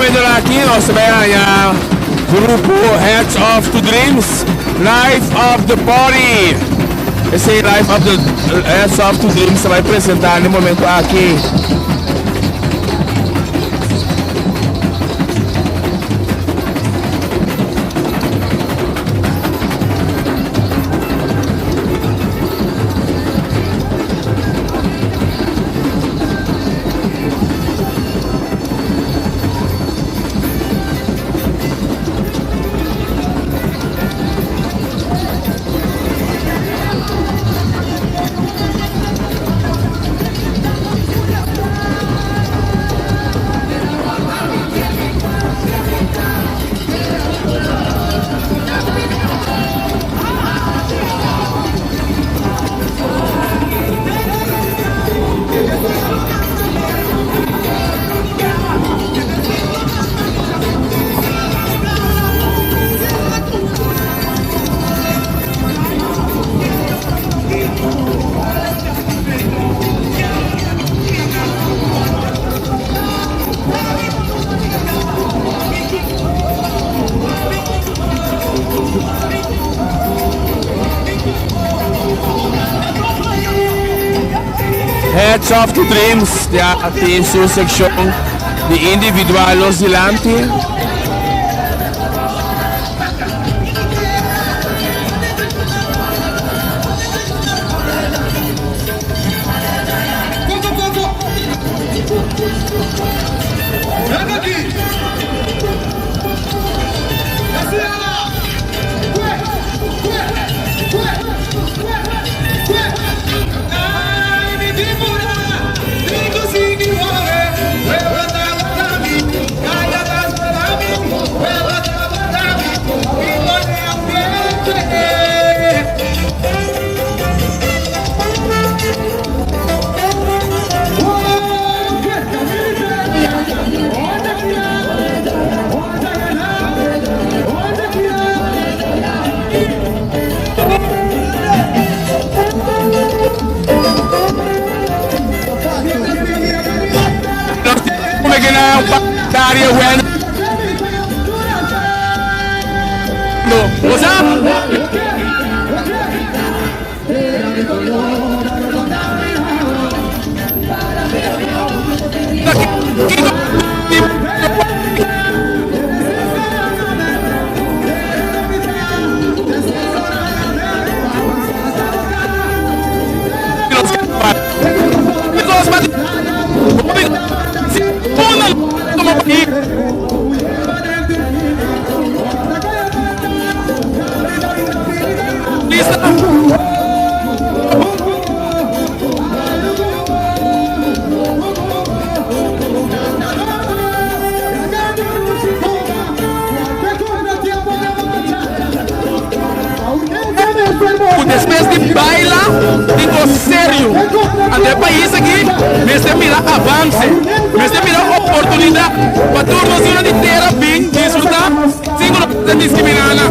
[SPEAKER 2] momento aki nos ta bay haña grupo Hats Off to Dreams, Life of the Party. Esey Life of the Hats Off to Dreams ta bay presenta na e momento aki. Hats off to Dreams ya tin su seccion di individual los dilanti. Ku despues di baila tin kos serio. Anto e pais aki mester mira avanse, mester mira oportunidat pa tur nos yunan di tera bin disfruta sin ku nos ta diskrimina nan.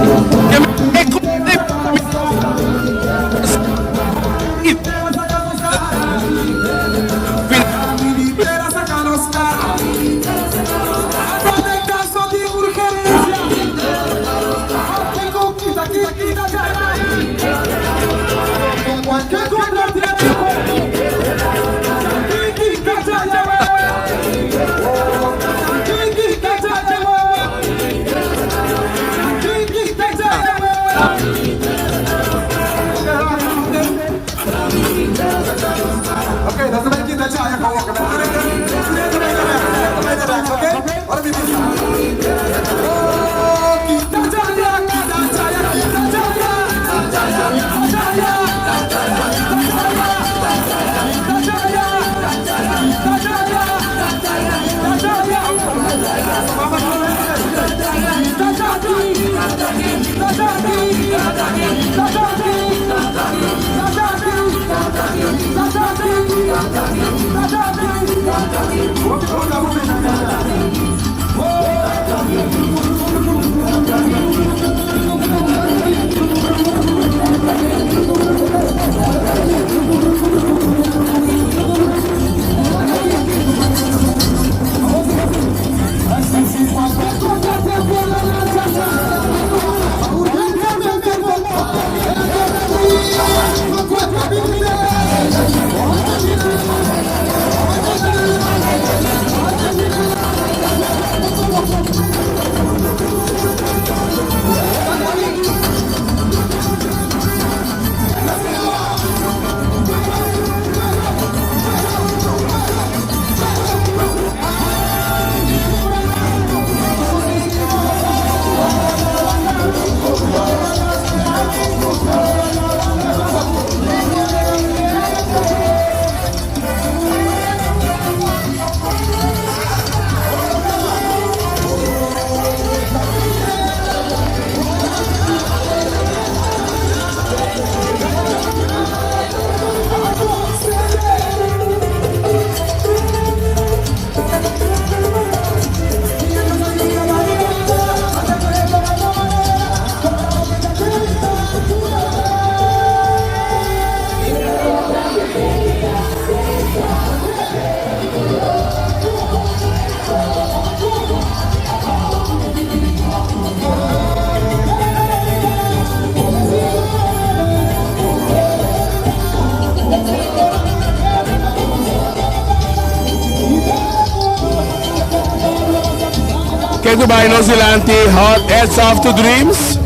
[SPEAKER 2] Ke tu bai nos dilanti Hot Heads Off to Dreams.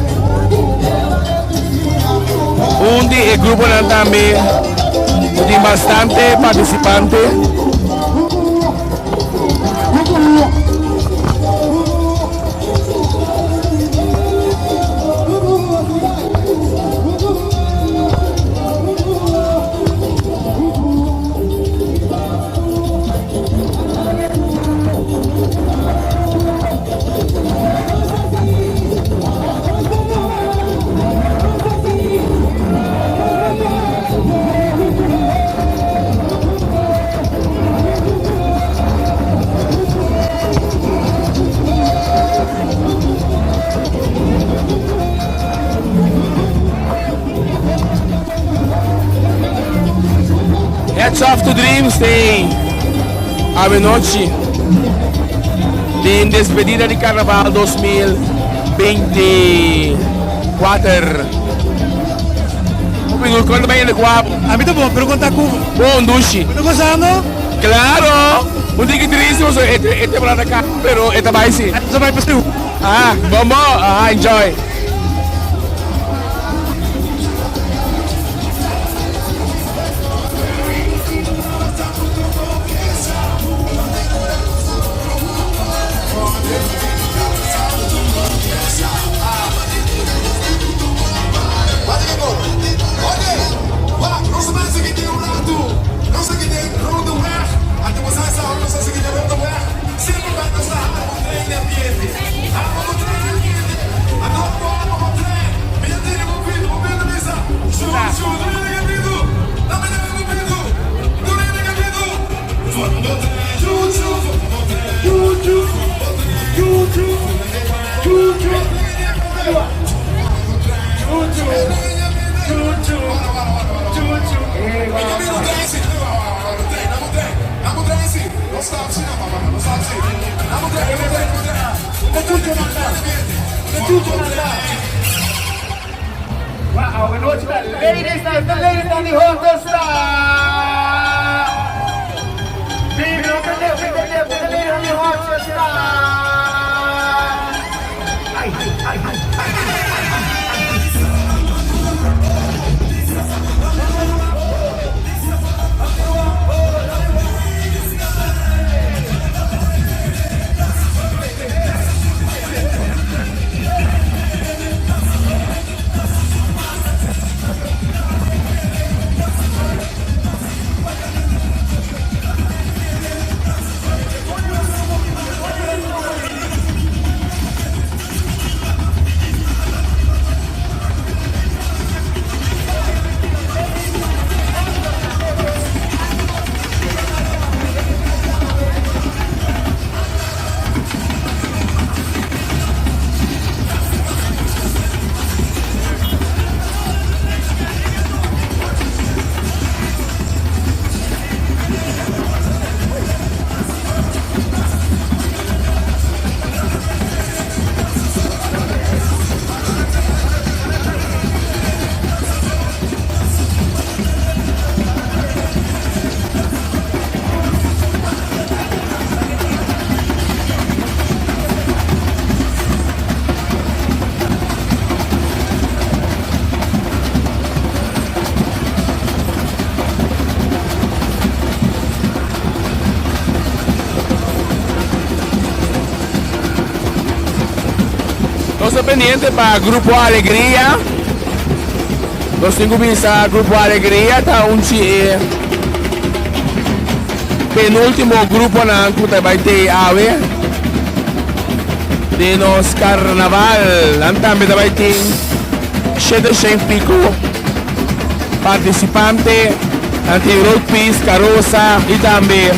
[SPEAKER 2] Un di e gruponan tambe ku tin bastante partisipante. Hats off to Dreams Day Avenochi den despedida di Carnaval 2024. Hopi dulce, cuando bay hende guapo?
[SPEAKER 4] A mi ta bon, pero con ta cu?
[SPEAKER 2] Bon, dushi.
[SPEAKER 4] Bo ta gozando?
[SPEAKER 2] Claro! Un tiki triste pasobra e temporada a caba, pero e ta bay si.
[SPEAKER 4] Ta bay pa siu.
[SPEAKER 2] Ah, bon bon, aha, enjoy. Nos ta pendiente pa Grupo Alegria. Nos tin ku bisa Grupo Alegria ta un chi e penultimo gruponan ku ta bai tei awe den nos karnaval. Nan tambe ta bai tin 700 piko partisipante. Nan tin roadpiece, karosa i tambe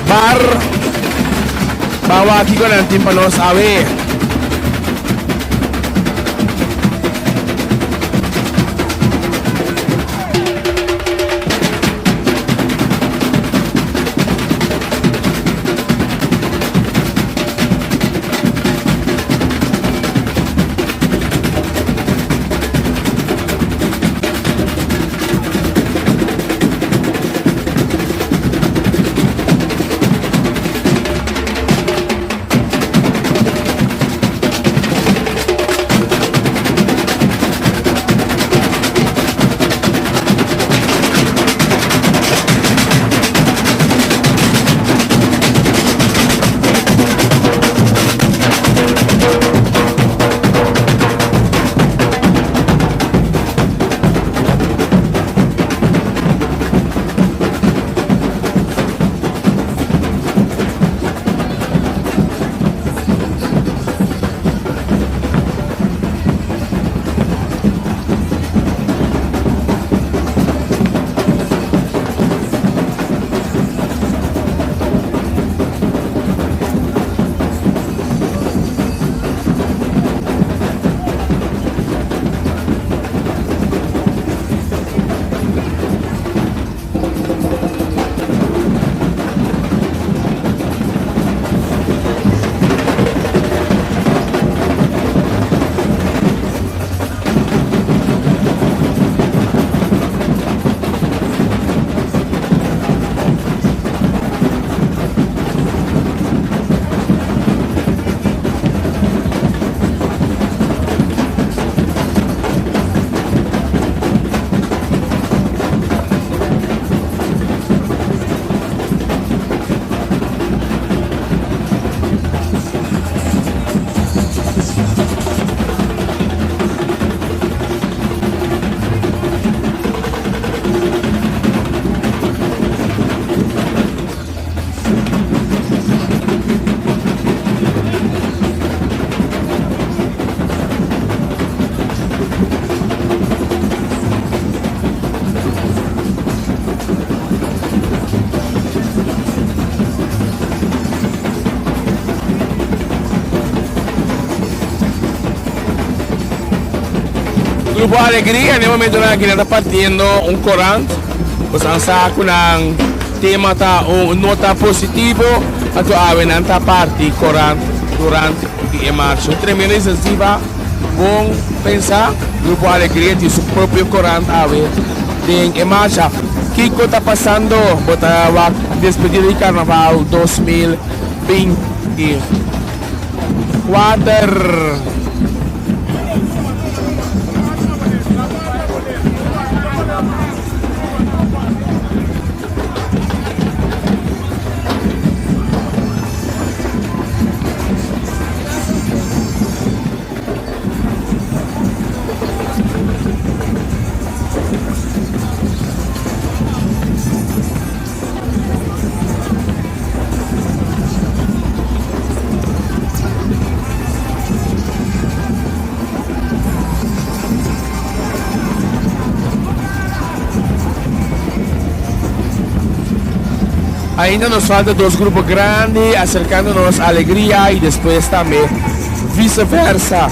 [SPEAKER 2] bar. Ban wak kiko nan tin pa nos awe. Grupo Alegria den momentonan aki nan ta partiendo un korant. Boso sa ku nan tema ta un nota positivo, anto awe nan ta parti korant durante di e marcha. Un tremendo inisiativa, bon pensa. Grupo Alegria tin su propio korant awe den e marcha. Kiko ta pasando? Bo ta wak despedida di Carnaval 2024. Ainda nos falta dos grupo grandi acercando nos Alegria y despues tambe vice versa.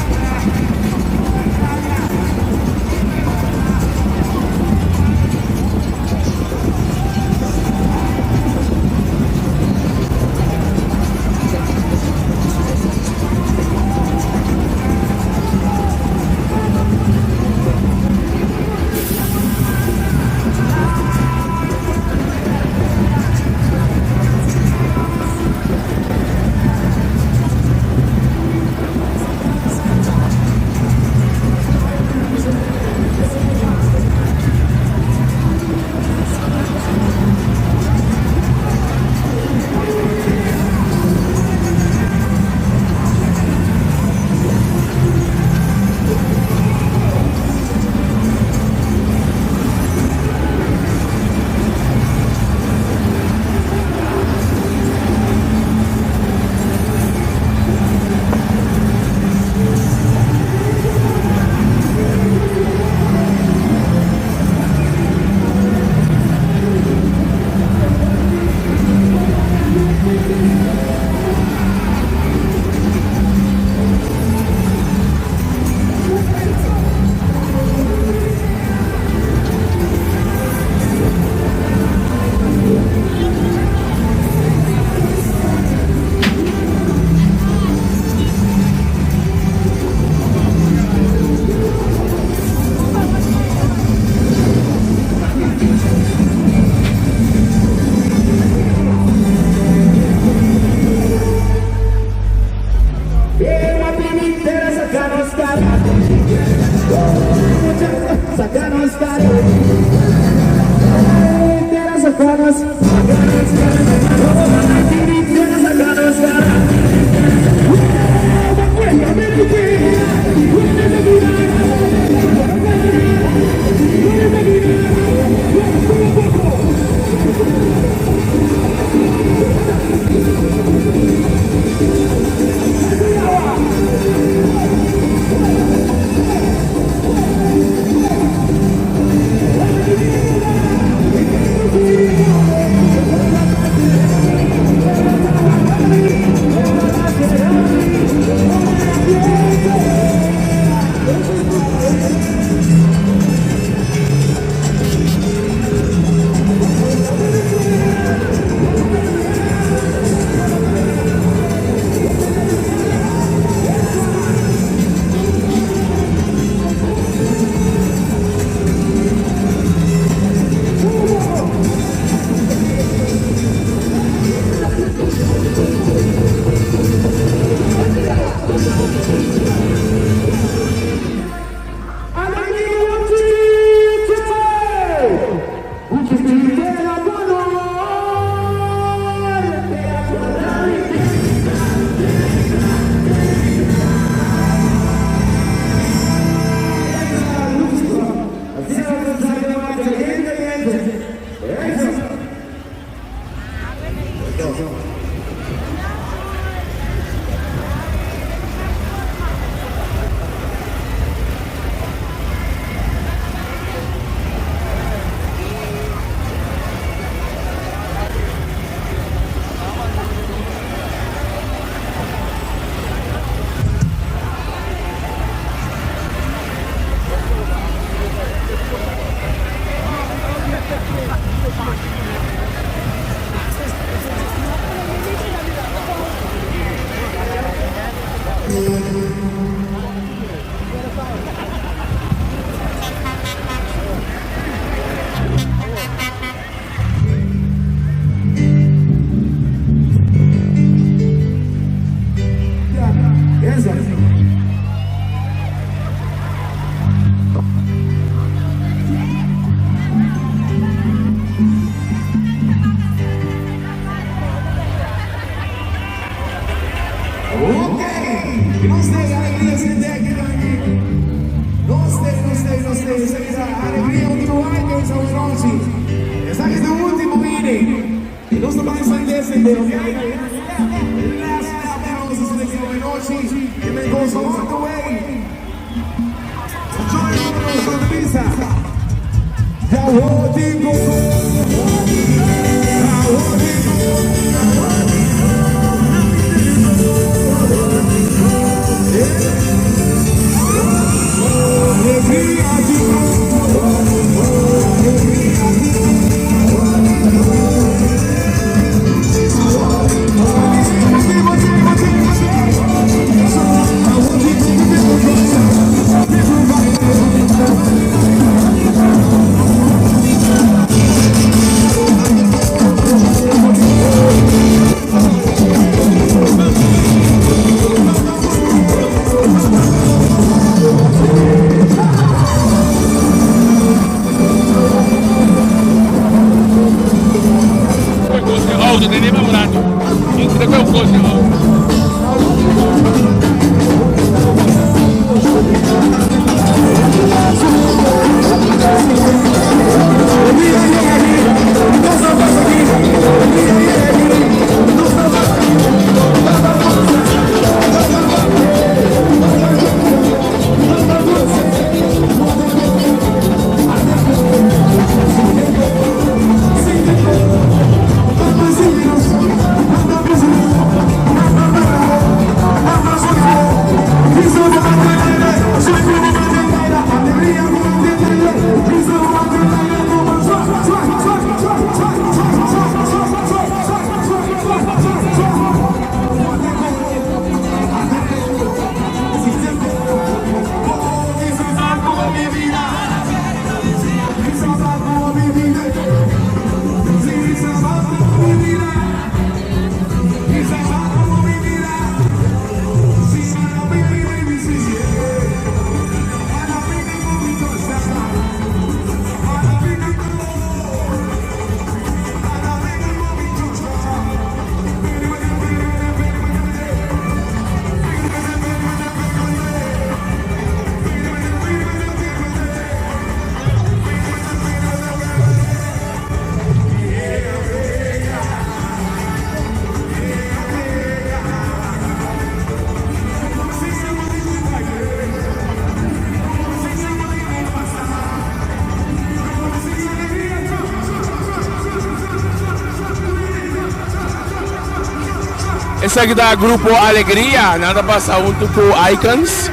[SPEAKER 2] Esaki ta Grupo Alegria, nan ta pasa hunto cu Icons,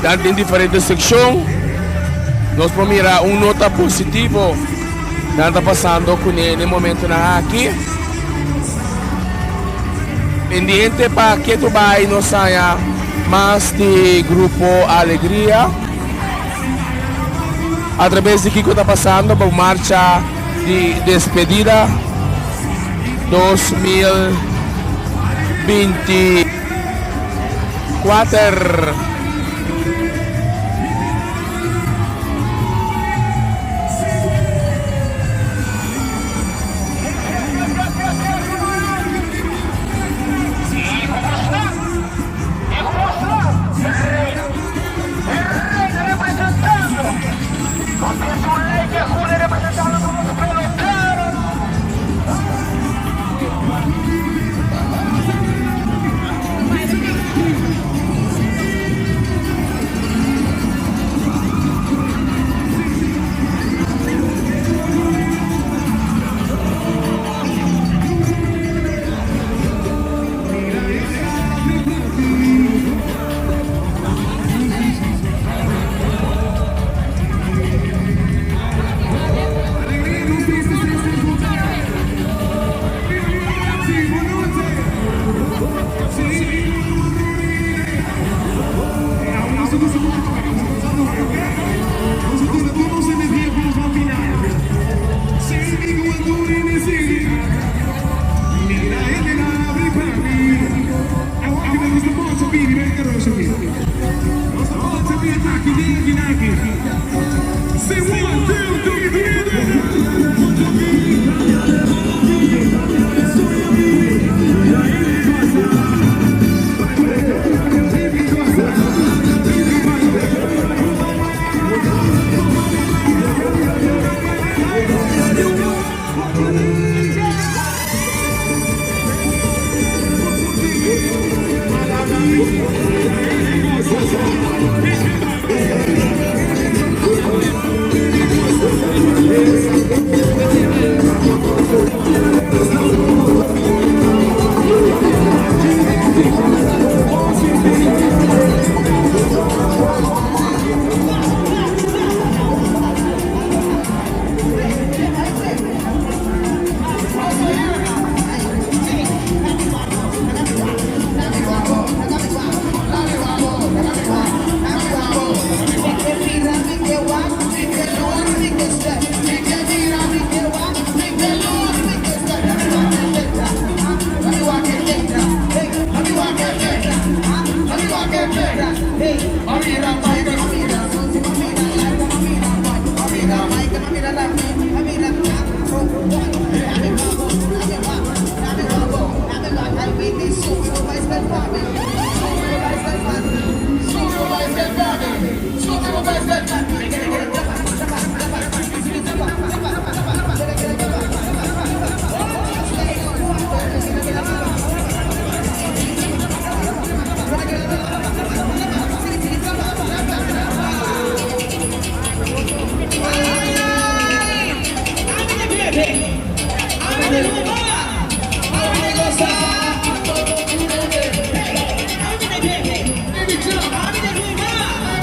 [SPEAKER 2] nan tin diferente seccion, nos por mira un nota positivo nan ta pasando cune n'e momentonan aki. Pendiente pa ketu bay nos haya mas di Grupo Alegria a traves di kico ta pasando pa marcha di despedida 2024.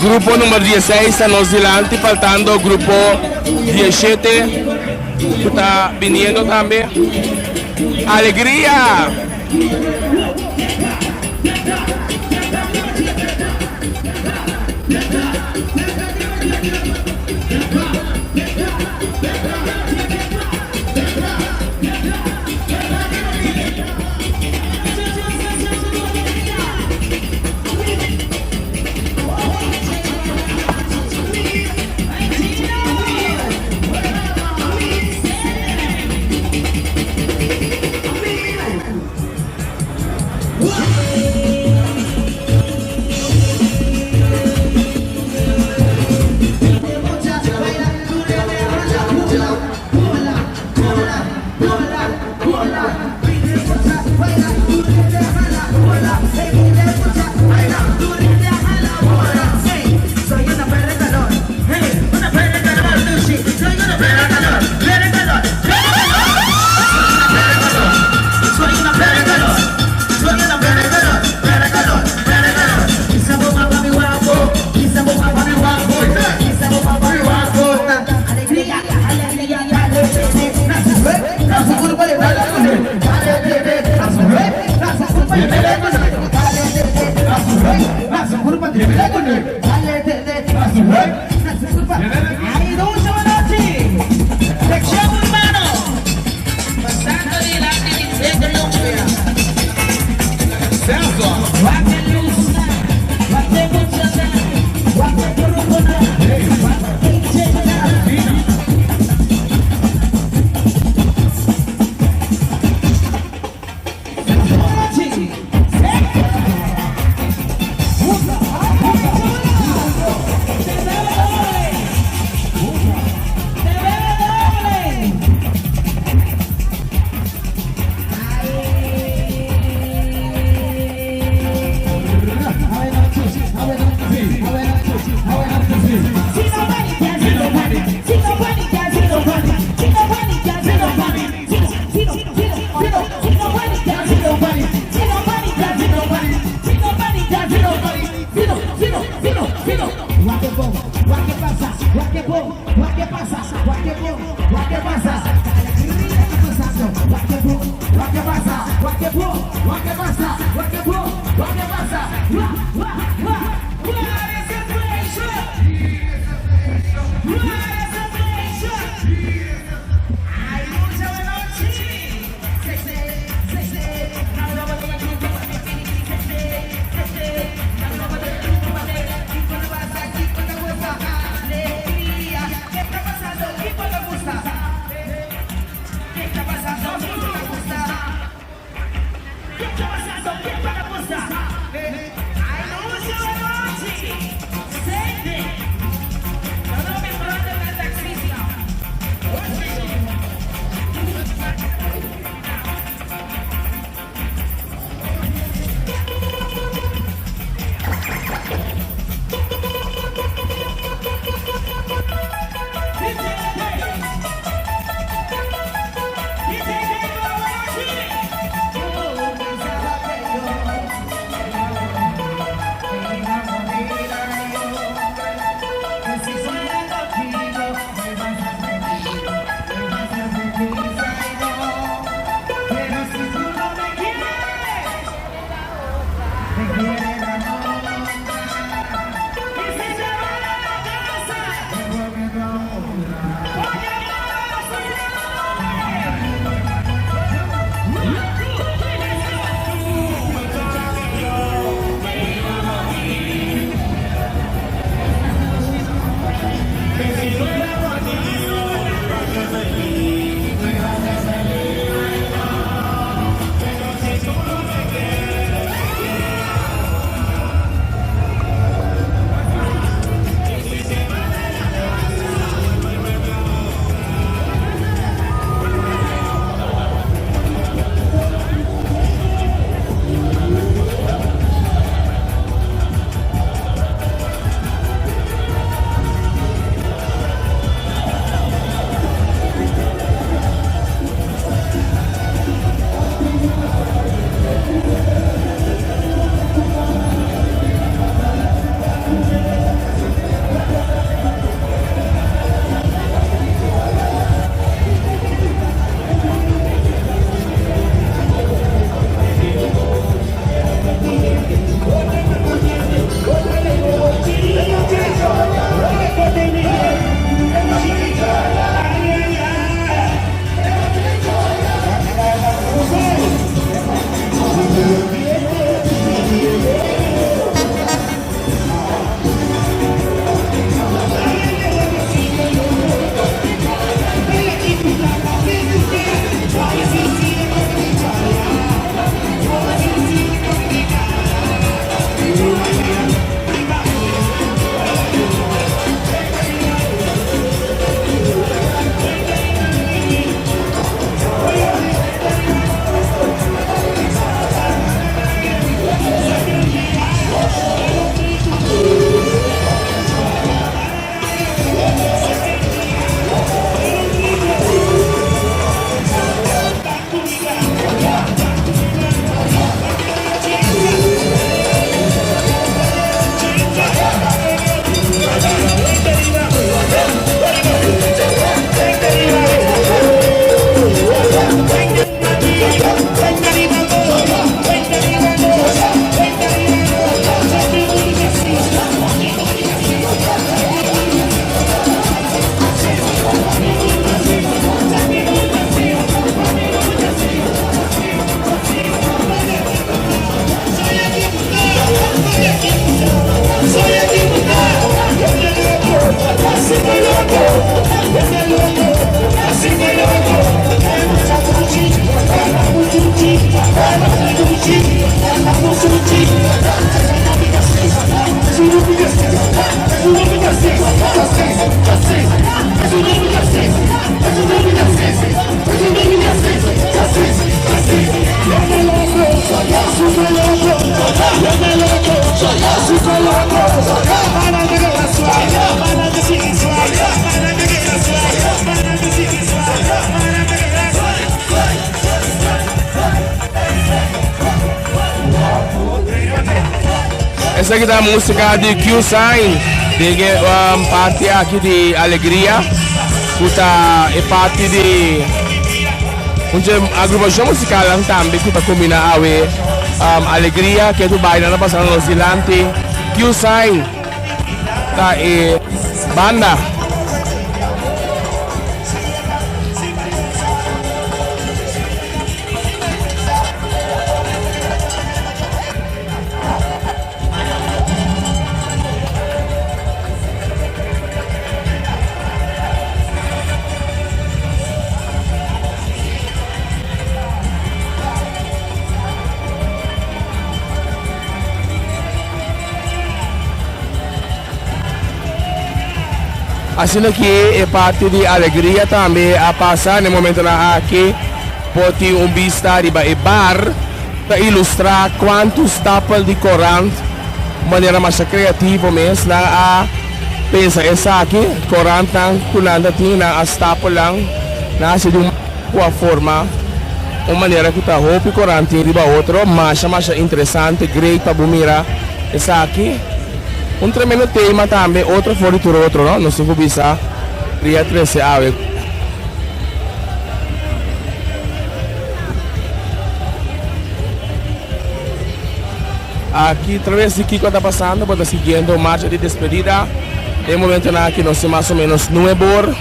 [SPEAKER 2] Grupo number 16 ta nos dilanti, faltando grupo 17 ku ta biniendo tambe. Alegria! Esaki ta músika di Q-Sign den e parti aki di Alegria ku ta e parti di un dje agrupashon musikalnan tambe ku ta kombiná awe Alegria ke tur bainan ta pasando nos dilanti. Q-Sign ta e banda. Asina ki e parti di alegria tambe a pasa na e momentonan aki. Por tin un bista riba e bar ta ilustrá kuantu stapel di korant manera masha kreativo mes nan a pensa esaki. Korantnan ku nan ta tin nan a stapel nan, nan hasi di un ku a forma un manera ku ta hopi korant tin riba otro. Masha masha interesante, great pa bo mira esaki. Un tremendo tema tambe, otro for di tur otro no, nos tin ku bisa dia trese awe. Aki traves di kiko ta pasando bo ta siguiendo marcha di despedida. E momentonan aki nos tin mas o menos nuebor.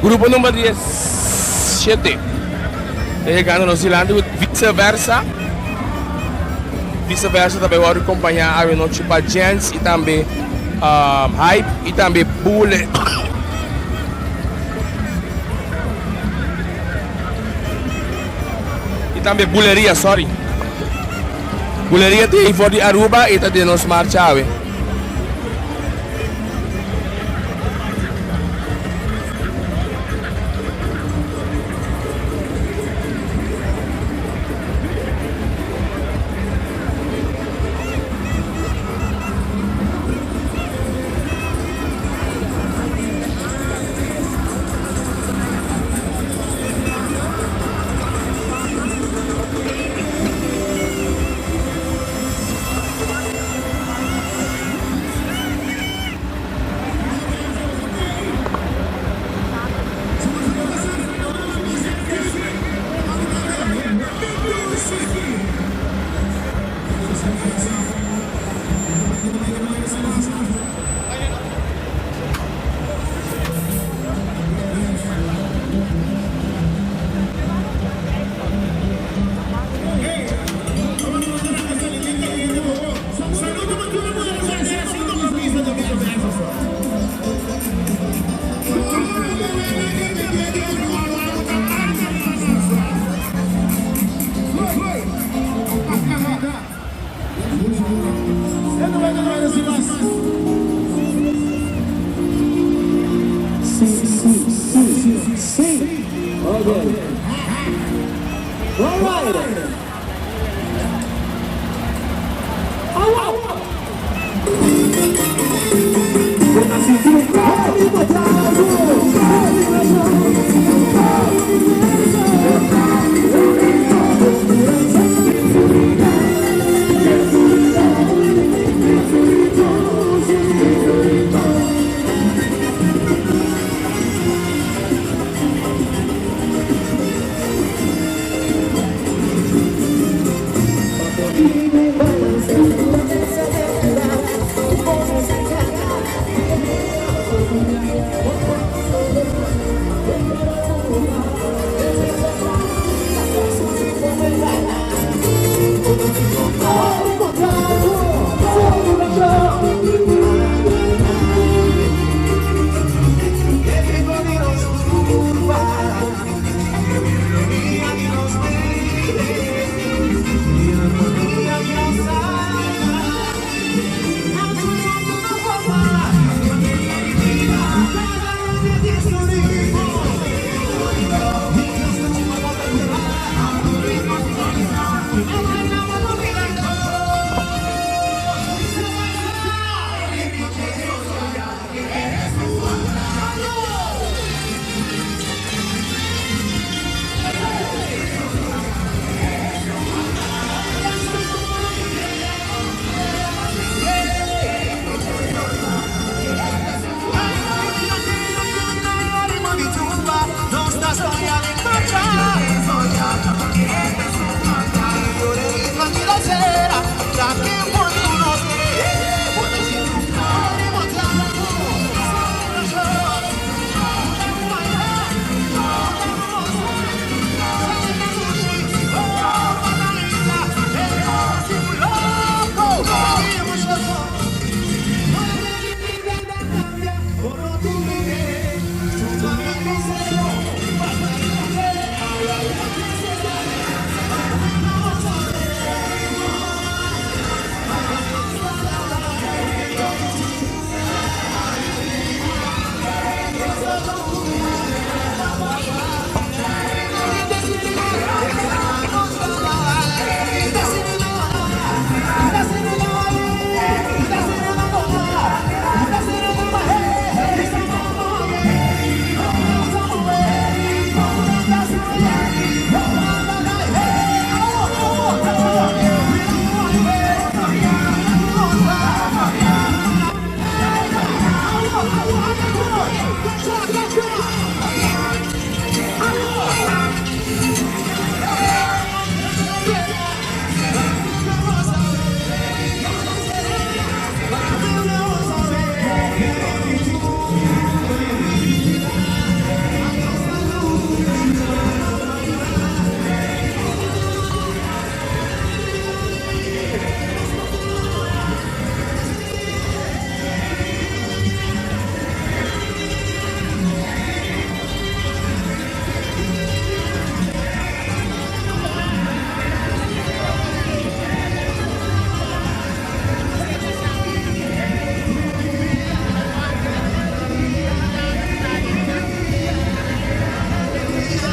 [SPEAKER 2] Grupo number 17 ta yegando nos dilanti ku Vice Versa. Vice Versa ta bai wòrdu kompañá awe nochi pa Jens i tambe Hype i tambe Bule. I tambe Buleria, sorry. Buleria ta ei for di Aruba i ta den nos marcha awe.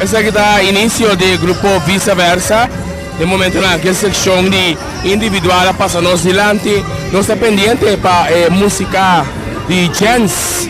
[SPEAKER 2] Esaki ta inicio di grupo Visa Versa. Den momentonan aki e seccion di individual a pasa nos dilanti. Nos ta pendiente pa e musica di Jens.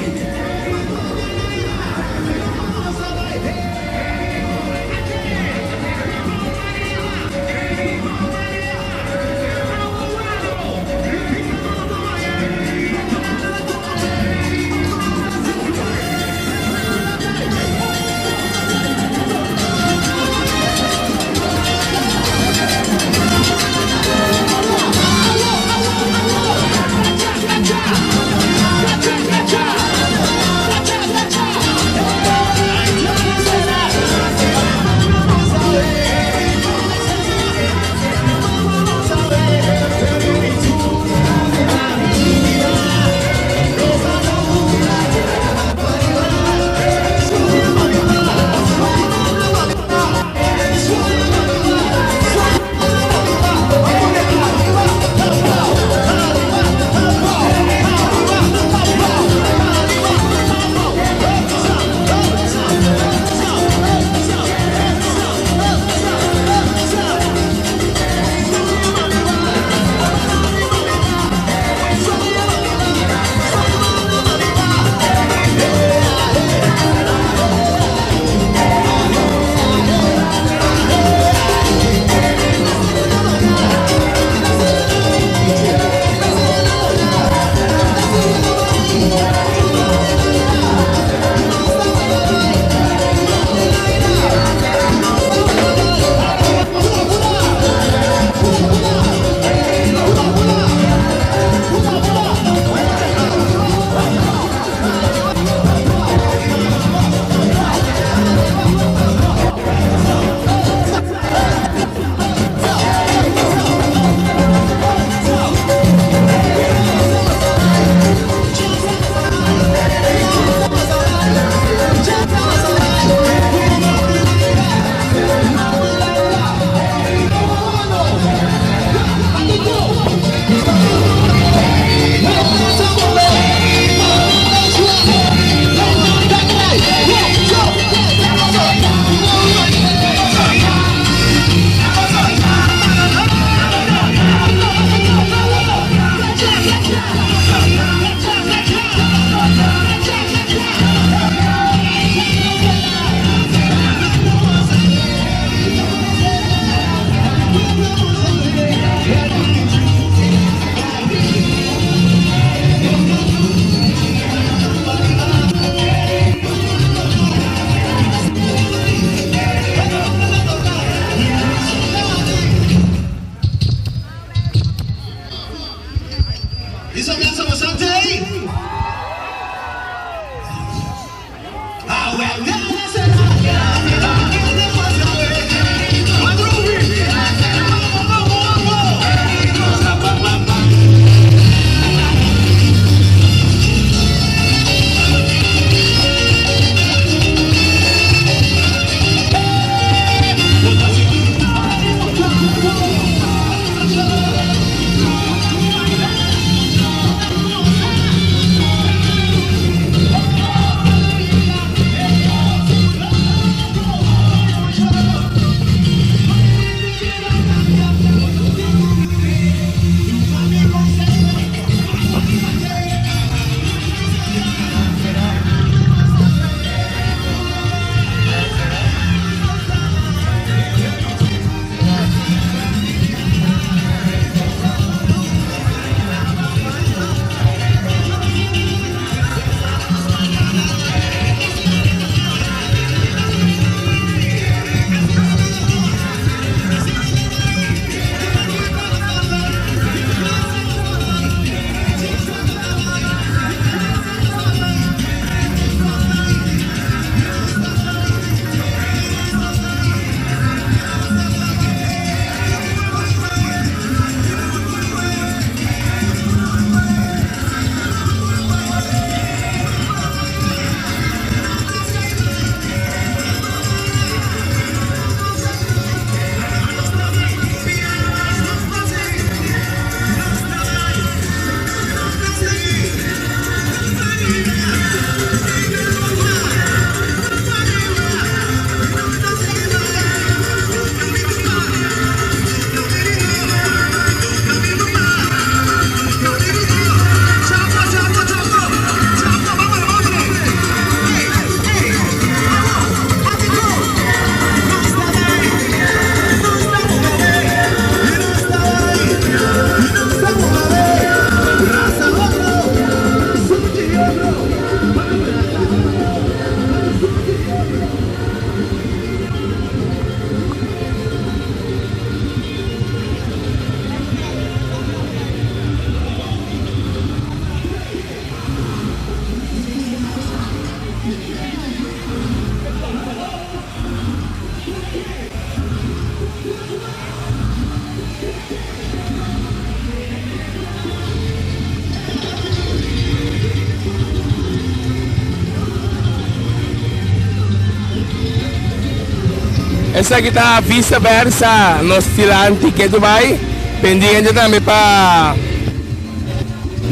[SPEAKER 2] Esaki ta Visa Versa, nos dilanti ketu bai, pendiente tambe pa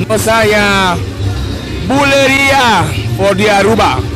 [SPEAKER 2] nos haya Buleria for di Aruba.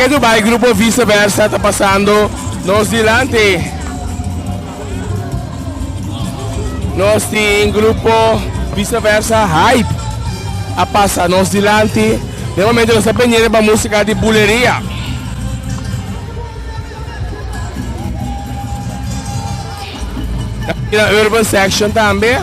[SPEAKER 2] Ke Dubai Grupo Vice Versa ta pasando nos dilanti. Nos tin Grupo Vice Versa Hype a pasa nos dilanti. Den momento nos ta pendiente pa musica di Buleria. Na Urban Section tambe.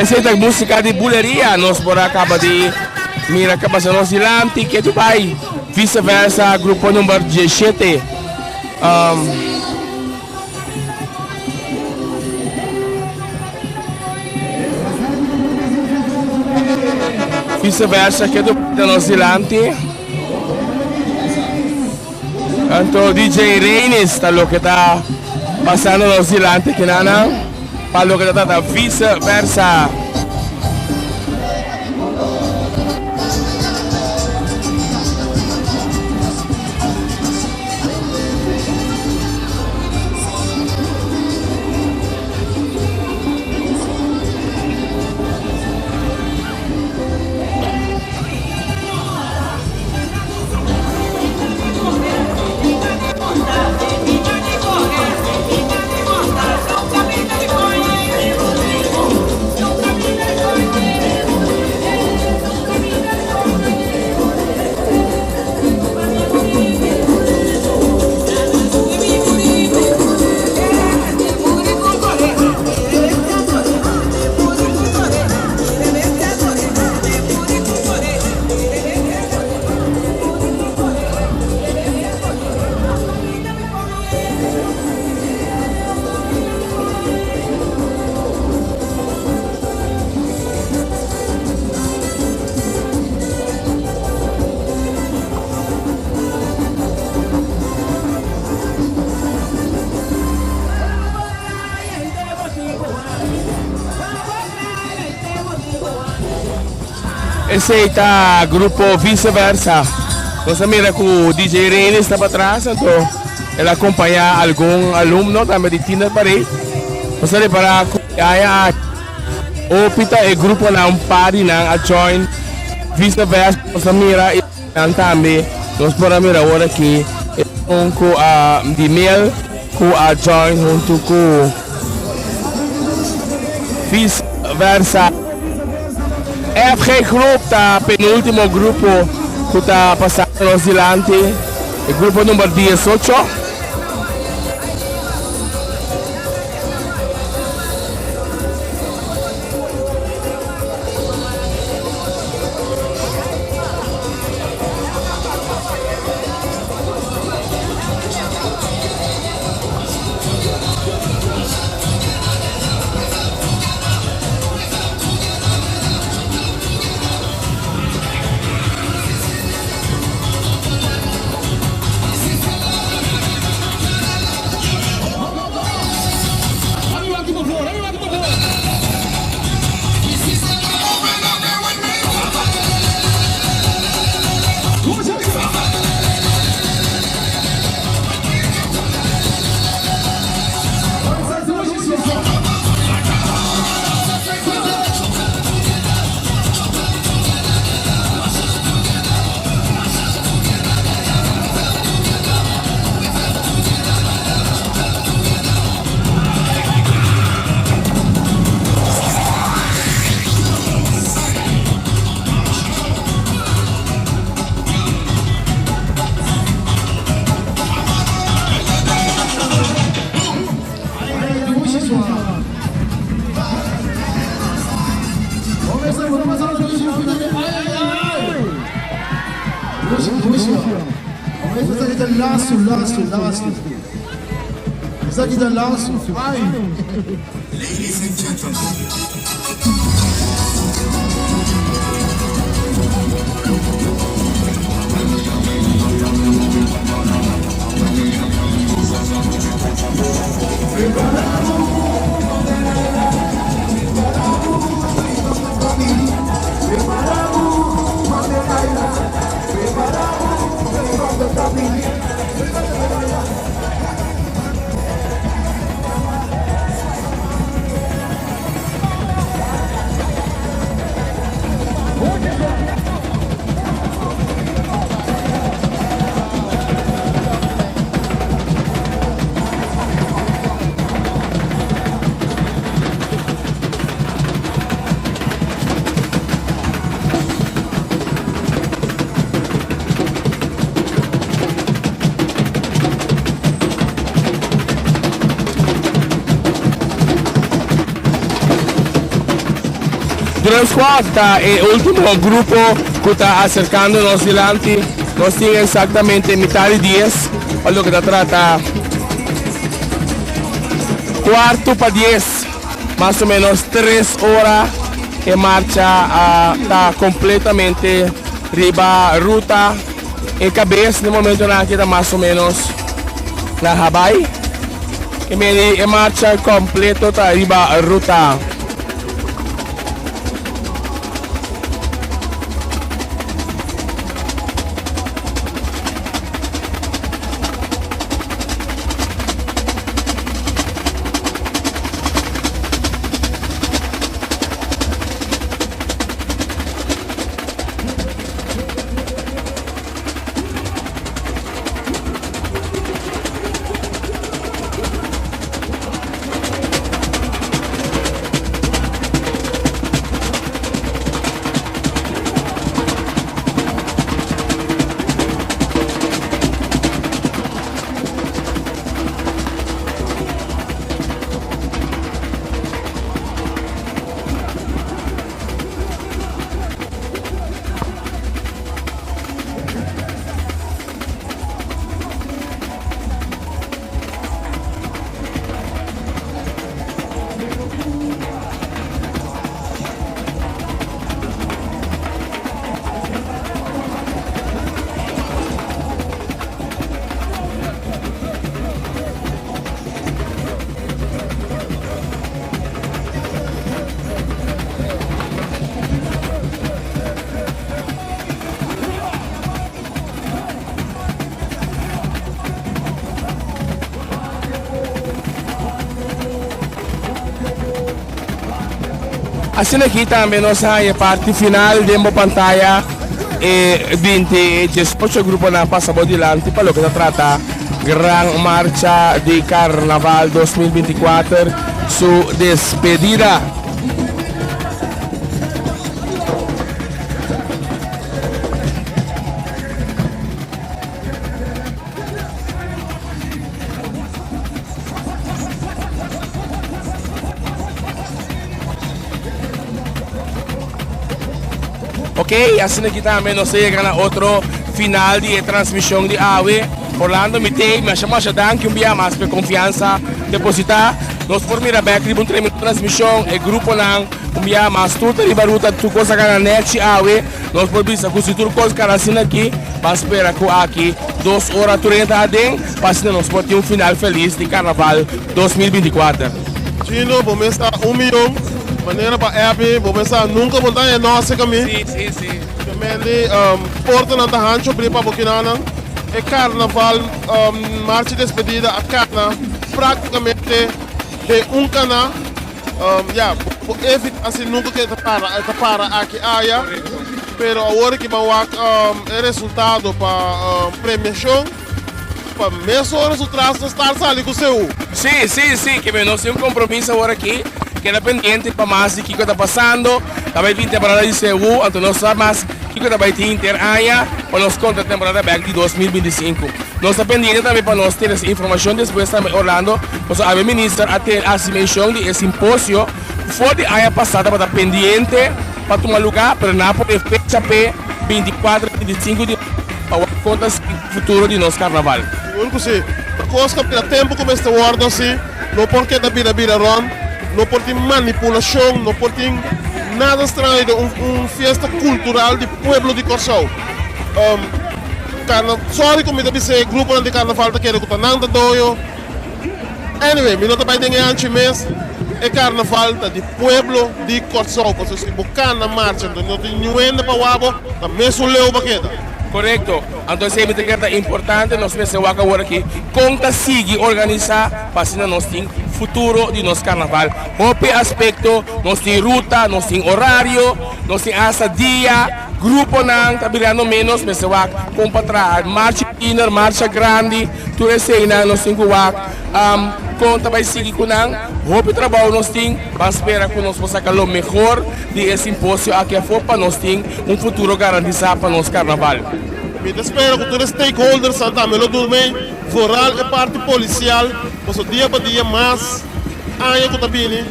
[SPEAKER 2] Esei ta músika di buleria. Nos por a kaba di mira ke pasa nos dilanti. Ke tu bai Vise versa grupo number 17. Vise versa ke tu bai nos dilanti. Anto DJ Reinis ta loke ta pasando nos dilanti kinanan pa loke ta trata Vise versa. Esey ta grupo Vice Versa. Nos a mira cu DJ Reynes ta patras, anto el a acompaña algun alumno tambe di Tiener Parade. Nos a repara cu e aña aki hopi ta e gruponan, un par di nan a join Vice Versa. Nos a mira y nan tambe nos por a mira awor aki esun cu a di Mel cu a join hunto cu Vice Versa. FG Groep ta penultimo grupo cu ta pasando nos dilanti, e grupo number 18.
[SPEAKER 1] Dushi, dushi. Esaki ta lastu, lastu, lastu. Esaki ta lastu. Ai.
[SPEAKER 6] Ladies and gentlemen.
[SPEAKER 2] Drum Squad ta e ultimo grupo cu ta acercando nos dilanti. Nos tin exactamente mitad di dies pa loke ta trata cuarto pa dies. Mas o menos tres ora e marcha a ta completamente riba ruta. E cabes na e momentonan aki ta mas o menos na Habai. E medi e marcha completo ta riba ruta. Asina aki tambe nos a haña parti final den bo pantaya e binti diesocho gruponan pasa bo dilanti pa loke ta trata Gran Marcha di Carnaval 2024 su despedida. Ok, asina aki tambe nos ta yega na otro final di e transmision di awe. Orlando mi tei, masha masha danki un bia mas pa e confiansa deposita. Nos por mira bek riba un tremendo transmision, e gruponan un bia mas tur ta riba ruta, tur cos a gana nechi awe. Nos por bisa cu si tur cos cana asina aki, ban spera cu aki dos ora tur hende ta aden, pa asina nos por tin un final feliz di Carnaval 2024.
[SPEAKER 4] Chino, bo mes ta un miyon. Manera pa Abby, bo mes sa nunca bo no ta haña nose ka mi.
[SPEAKER 2] Sí, sí, sí.
[SPEAKER 4] Ke mendi portanan ta hancho bri pa bo kinanan. E carnaval marcha despedida a cana practicamente den un cana. Ya, bo evita si nunca ke ta para, ta para aki aya. Pero awor ki ban wak e resultado pa premiacion. Pa mesora su tras ta star sali ku seu.
[SPEAKER 2] Sí, sí, sí, ke nos tin un kompromiso awor aki, keda pendiente pa mas di kiko ta pasando, ta bai tin temporada di seu, anto nos sa mas kiko ta bai tin henter aña pa nos konta temporada bek di 2025. Nos ta pendiente tambe pa nos tene informashon despues tambe Orlando, pasobra awe minister a tene hasi menshon di e simposio ku for di aña pasa tabata pendiente pa tuma luga, pero nan a pone fecha p'e 24, 25 di. pa wak kon ta sigui futuro di nos karnaval.
[SPEAKER 4] Sigur ku si. Ta kos ku a tempu ku mester wòrdu hasi, no por keda bira bira rònt, no por tin manipulashon, no por tin nada straño den un fiesta kultural di pueblo di Kòrsou. Karna, sòri ku mi ta bisa e gruponan di karnaval ta kere ku ta nan ta doño. Anyway, mi no ta bai den e anchi mes. E karnaval ta di pueblo di Kòrsou, pasobra si bo kana marcha anto no tin niun hende pa wak bo, ta mesun leu bo keda.
[SPEAKER 2] Korekto. Anto esei mi ta kere ta importante, nos mester wak awor aki kon ta sigui organisá pa asina nos tin futuro di nos karnaval. Hopi aspekto, nos tin ruta, nos tin orario, nos tin asta dia. Gruponan ta birando menos, mester wak kon pa traha marcha tiner, marcha grandi, tur eseinan nos tin ku wak kon ta bai sigui ku nan. Hopi trabou nos tin, ban spera ku nos por saka lo mehor di e simposio aki afó pa nos tin un futuro garantisá pa nos karnaval.
[SPEAKER 4] Mi ta spera ku tur e stakeholdersnan tambe lo duna mei, vooral e parti polisial, pasobra dia pa dia mas aña ku ta bini.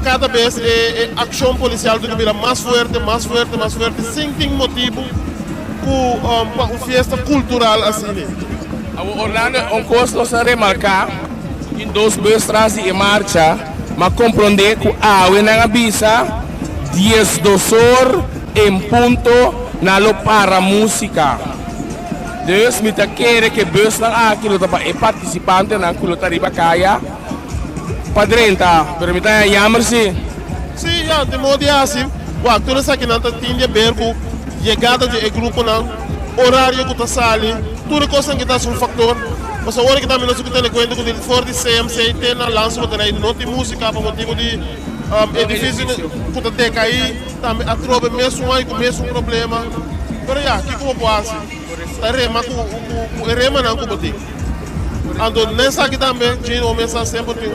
[SPEAKER 4] Kada bes e akshon polisial ta bira mas fuerte, mas fuerte, mas fuerte sin tin motibu ku pa un fiesta kultural asina.
[SPEAKER 2] Awor Orlando, un kos nos a remarká, tin dos bus tras di e marcha, m'a komprondé ku awe nan a bisa diesdos or en punto nan lo para músika. Dus mi ta kere ku e busnan aki lo ta pa e partisipantenan ku lo ta riba kaya. Pa drenta, pero mi ta haña jammer si.
[SPEAKER 4] Sí, ya, den modo di hasi. Wak, tur esakinan ta tin di haber ku yegada di e gruponan, orario ku ta sali, tur e kosnan ki ta hasi un faktor. Pasobra ora ki tambe nos tin ku tene kuenta ku di for di CMC te na Landsloterij no tin músika pa motibu di edifisio ku ta dekaí, tambe atrobe mesun ai ku mesun problema. Pero ya, kiko bo por hasi? Ta rema ku e remanan ku bo tin. Anto nesaki tambe Gino mester semper tin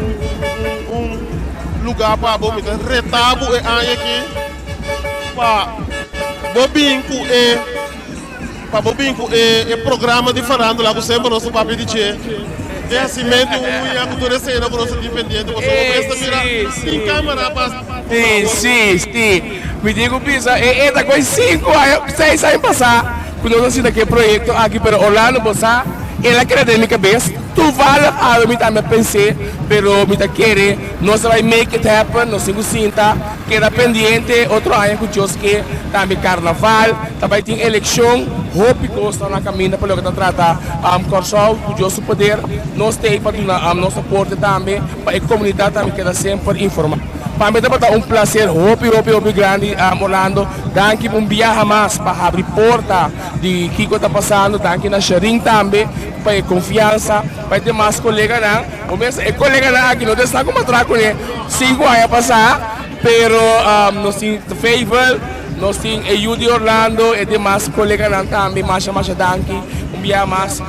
[SPEAKER 4] un lugar pa bo. Mi ta reta bo e aña aki pa bo bin ku e pa bo bin ku e programa di farandula ku semper nos ta papia di dje. E hasimentu un muña ku tur esena ku nos ta tin pendiente pasobra bo mester mira tin camera pa.
[SPEAKER 2] Si si si mi tin ku bisa e ta koe sinku aña seis aña pasa. Ku nos a sinta ku e proyekto aki, pero Orlando bo sa, el a keda den mi kabes, toevallig awe mi tambe a pens'é, pero mi ta kere nos ta bai make it happen, nos tin ku sinta, keda pendiente otro aña ku Dios ke, tambe karnaval, ta bai tin elekshon, hopi kos ta na kaminda pa loke ta trata Kòrsou, ku Dios su poder nos t'ei pa duna nos aporte tambe pa e komunidat tambe keda semper informá. Pa mi tabata un placer hopi hopi hopi grandi Orlando. Danki un biaha mas pa habri porta di kico ta pasando. Danki na Sherin tambe pa e confiansa, pa e demas coleganan. Bo mester e coleganan aki no ta esnan cu bo a traha cune cinco aña pasa, pero nos tin Favel, nos tin e yu di Orlando, e demas coleganan tambe. Masha masha danki un biaha mas.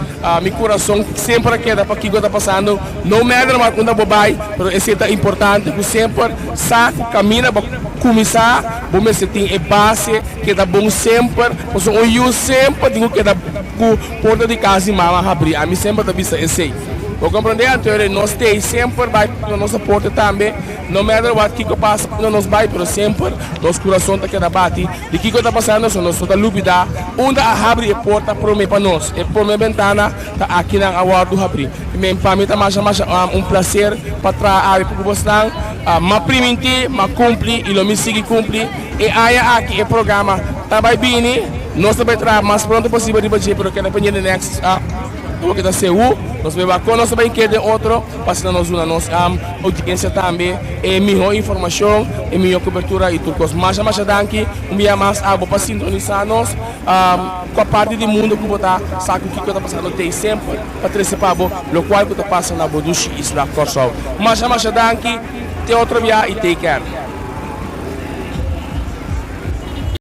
[SPEAKER 2] Mi curason semper a keda pa kico ta pasando, no matter what unda bo bay, pero esey ta importante cu semper sa cu camina bo cuminsa, bo mester tin e base keda bon semper, pasobra un yu semper tin cu keda cu porta di cas di mama habri, ami semper ta bisa esey. Bo comprende? Anto nos tey semper bay duna nos aporte tambe, no matter what kico pasa unda nos bay, pero semper nos curason ta keda bati. Di kiko ta pasando so nos no ta lubida unda a habri e porta prome pa nos. E prome bentana ta aki nan a wordu habri. Men pa mi ta masha masha un placer pa traha awe ku bosnan. M'a priminti, m'a cumpli y lo mi sigui cumpli. E aña aki e programa ta bai bini. Nos ta bai traha mas pronto posibel riba dje pero keda pendiente next loke ta CU. Nos bai wak kon nos ta bai kere den otro pa asina nos duna nos audiencia tambe e miho informacion, e miho cobertura y tur cos. Masha masha danki un bia mas abo pa sintonisa nos cua parti di mundo cu bo ta sa cu kico ta pasando tey semper pa trece pa bo locual cu ta pasa na bo dushi isla Corsou. Masha masha danki te otro bia y take care.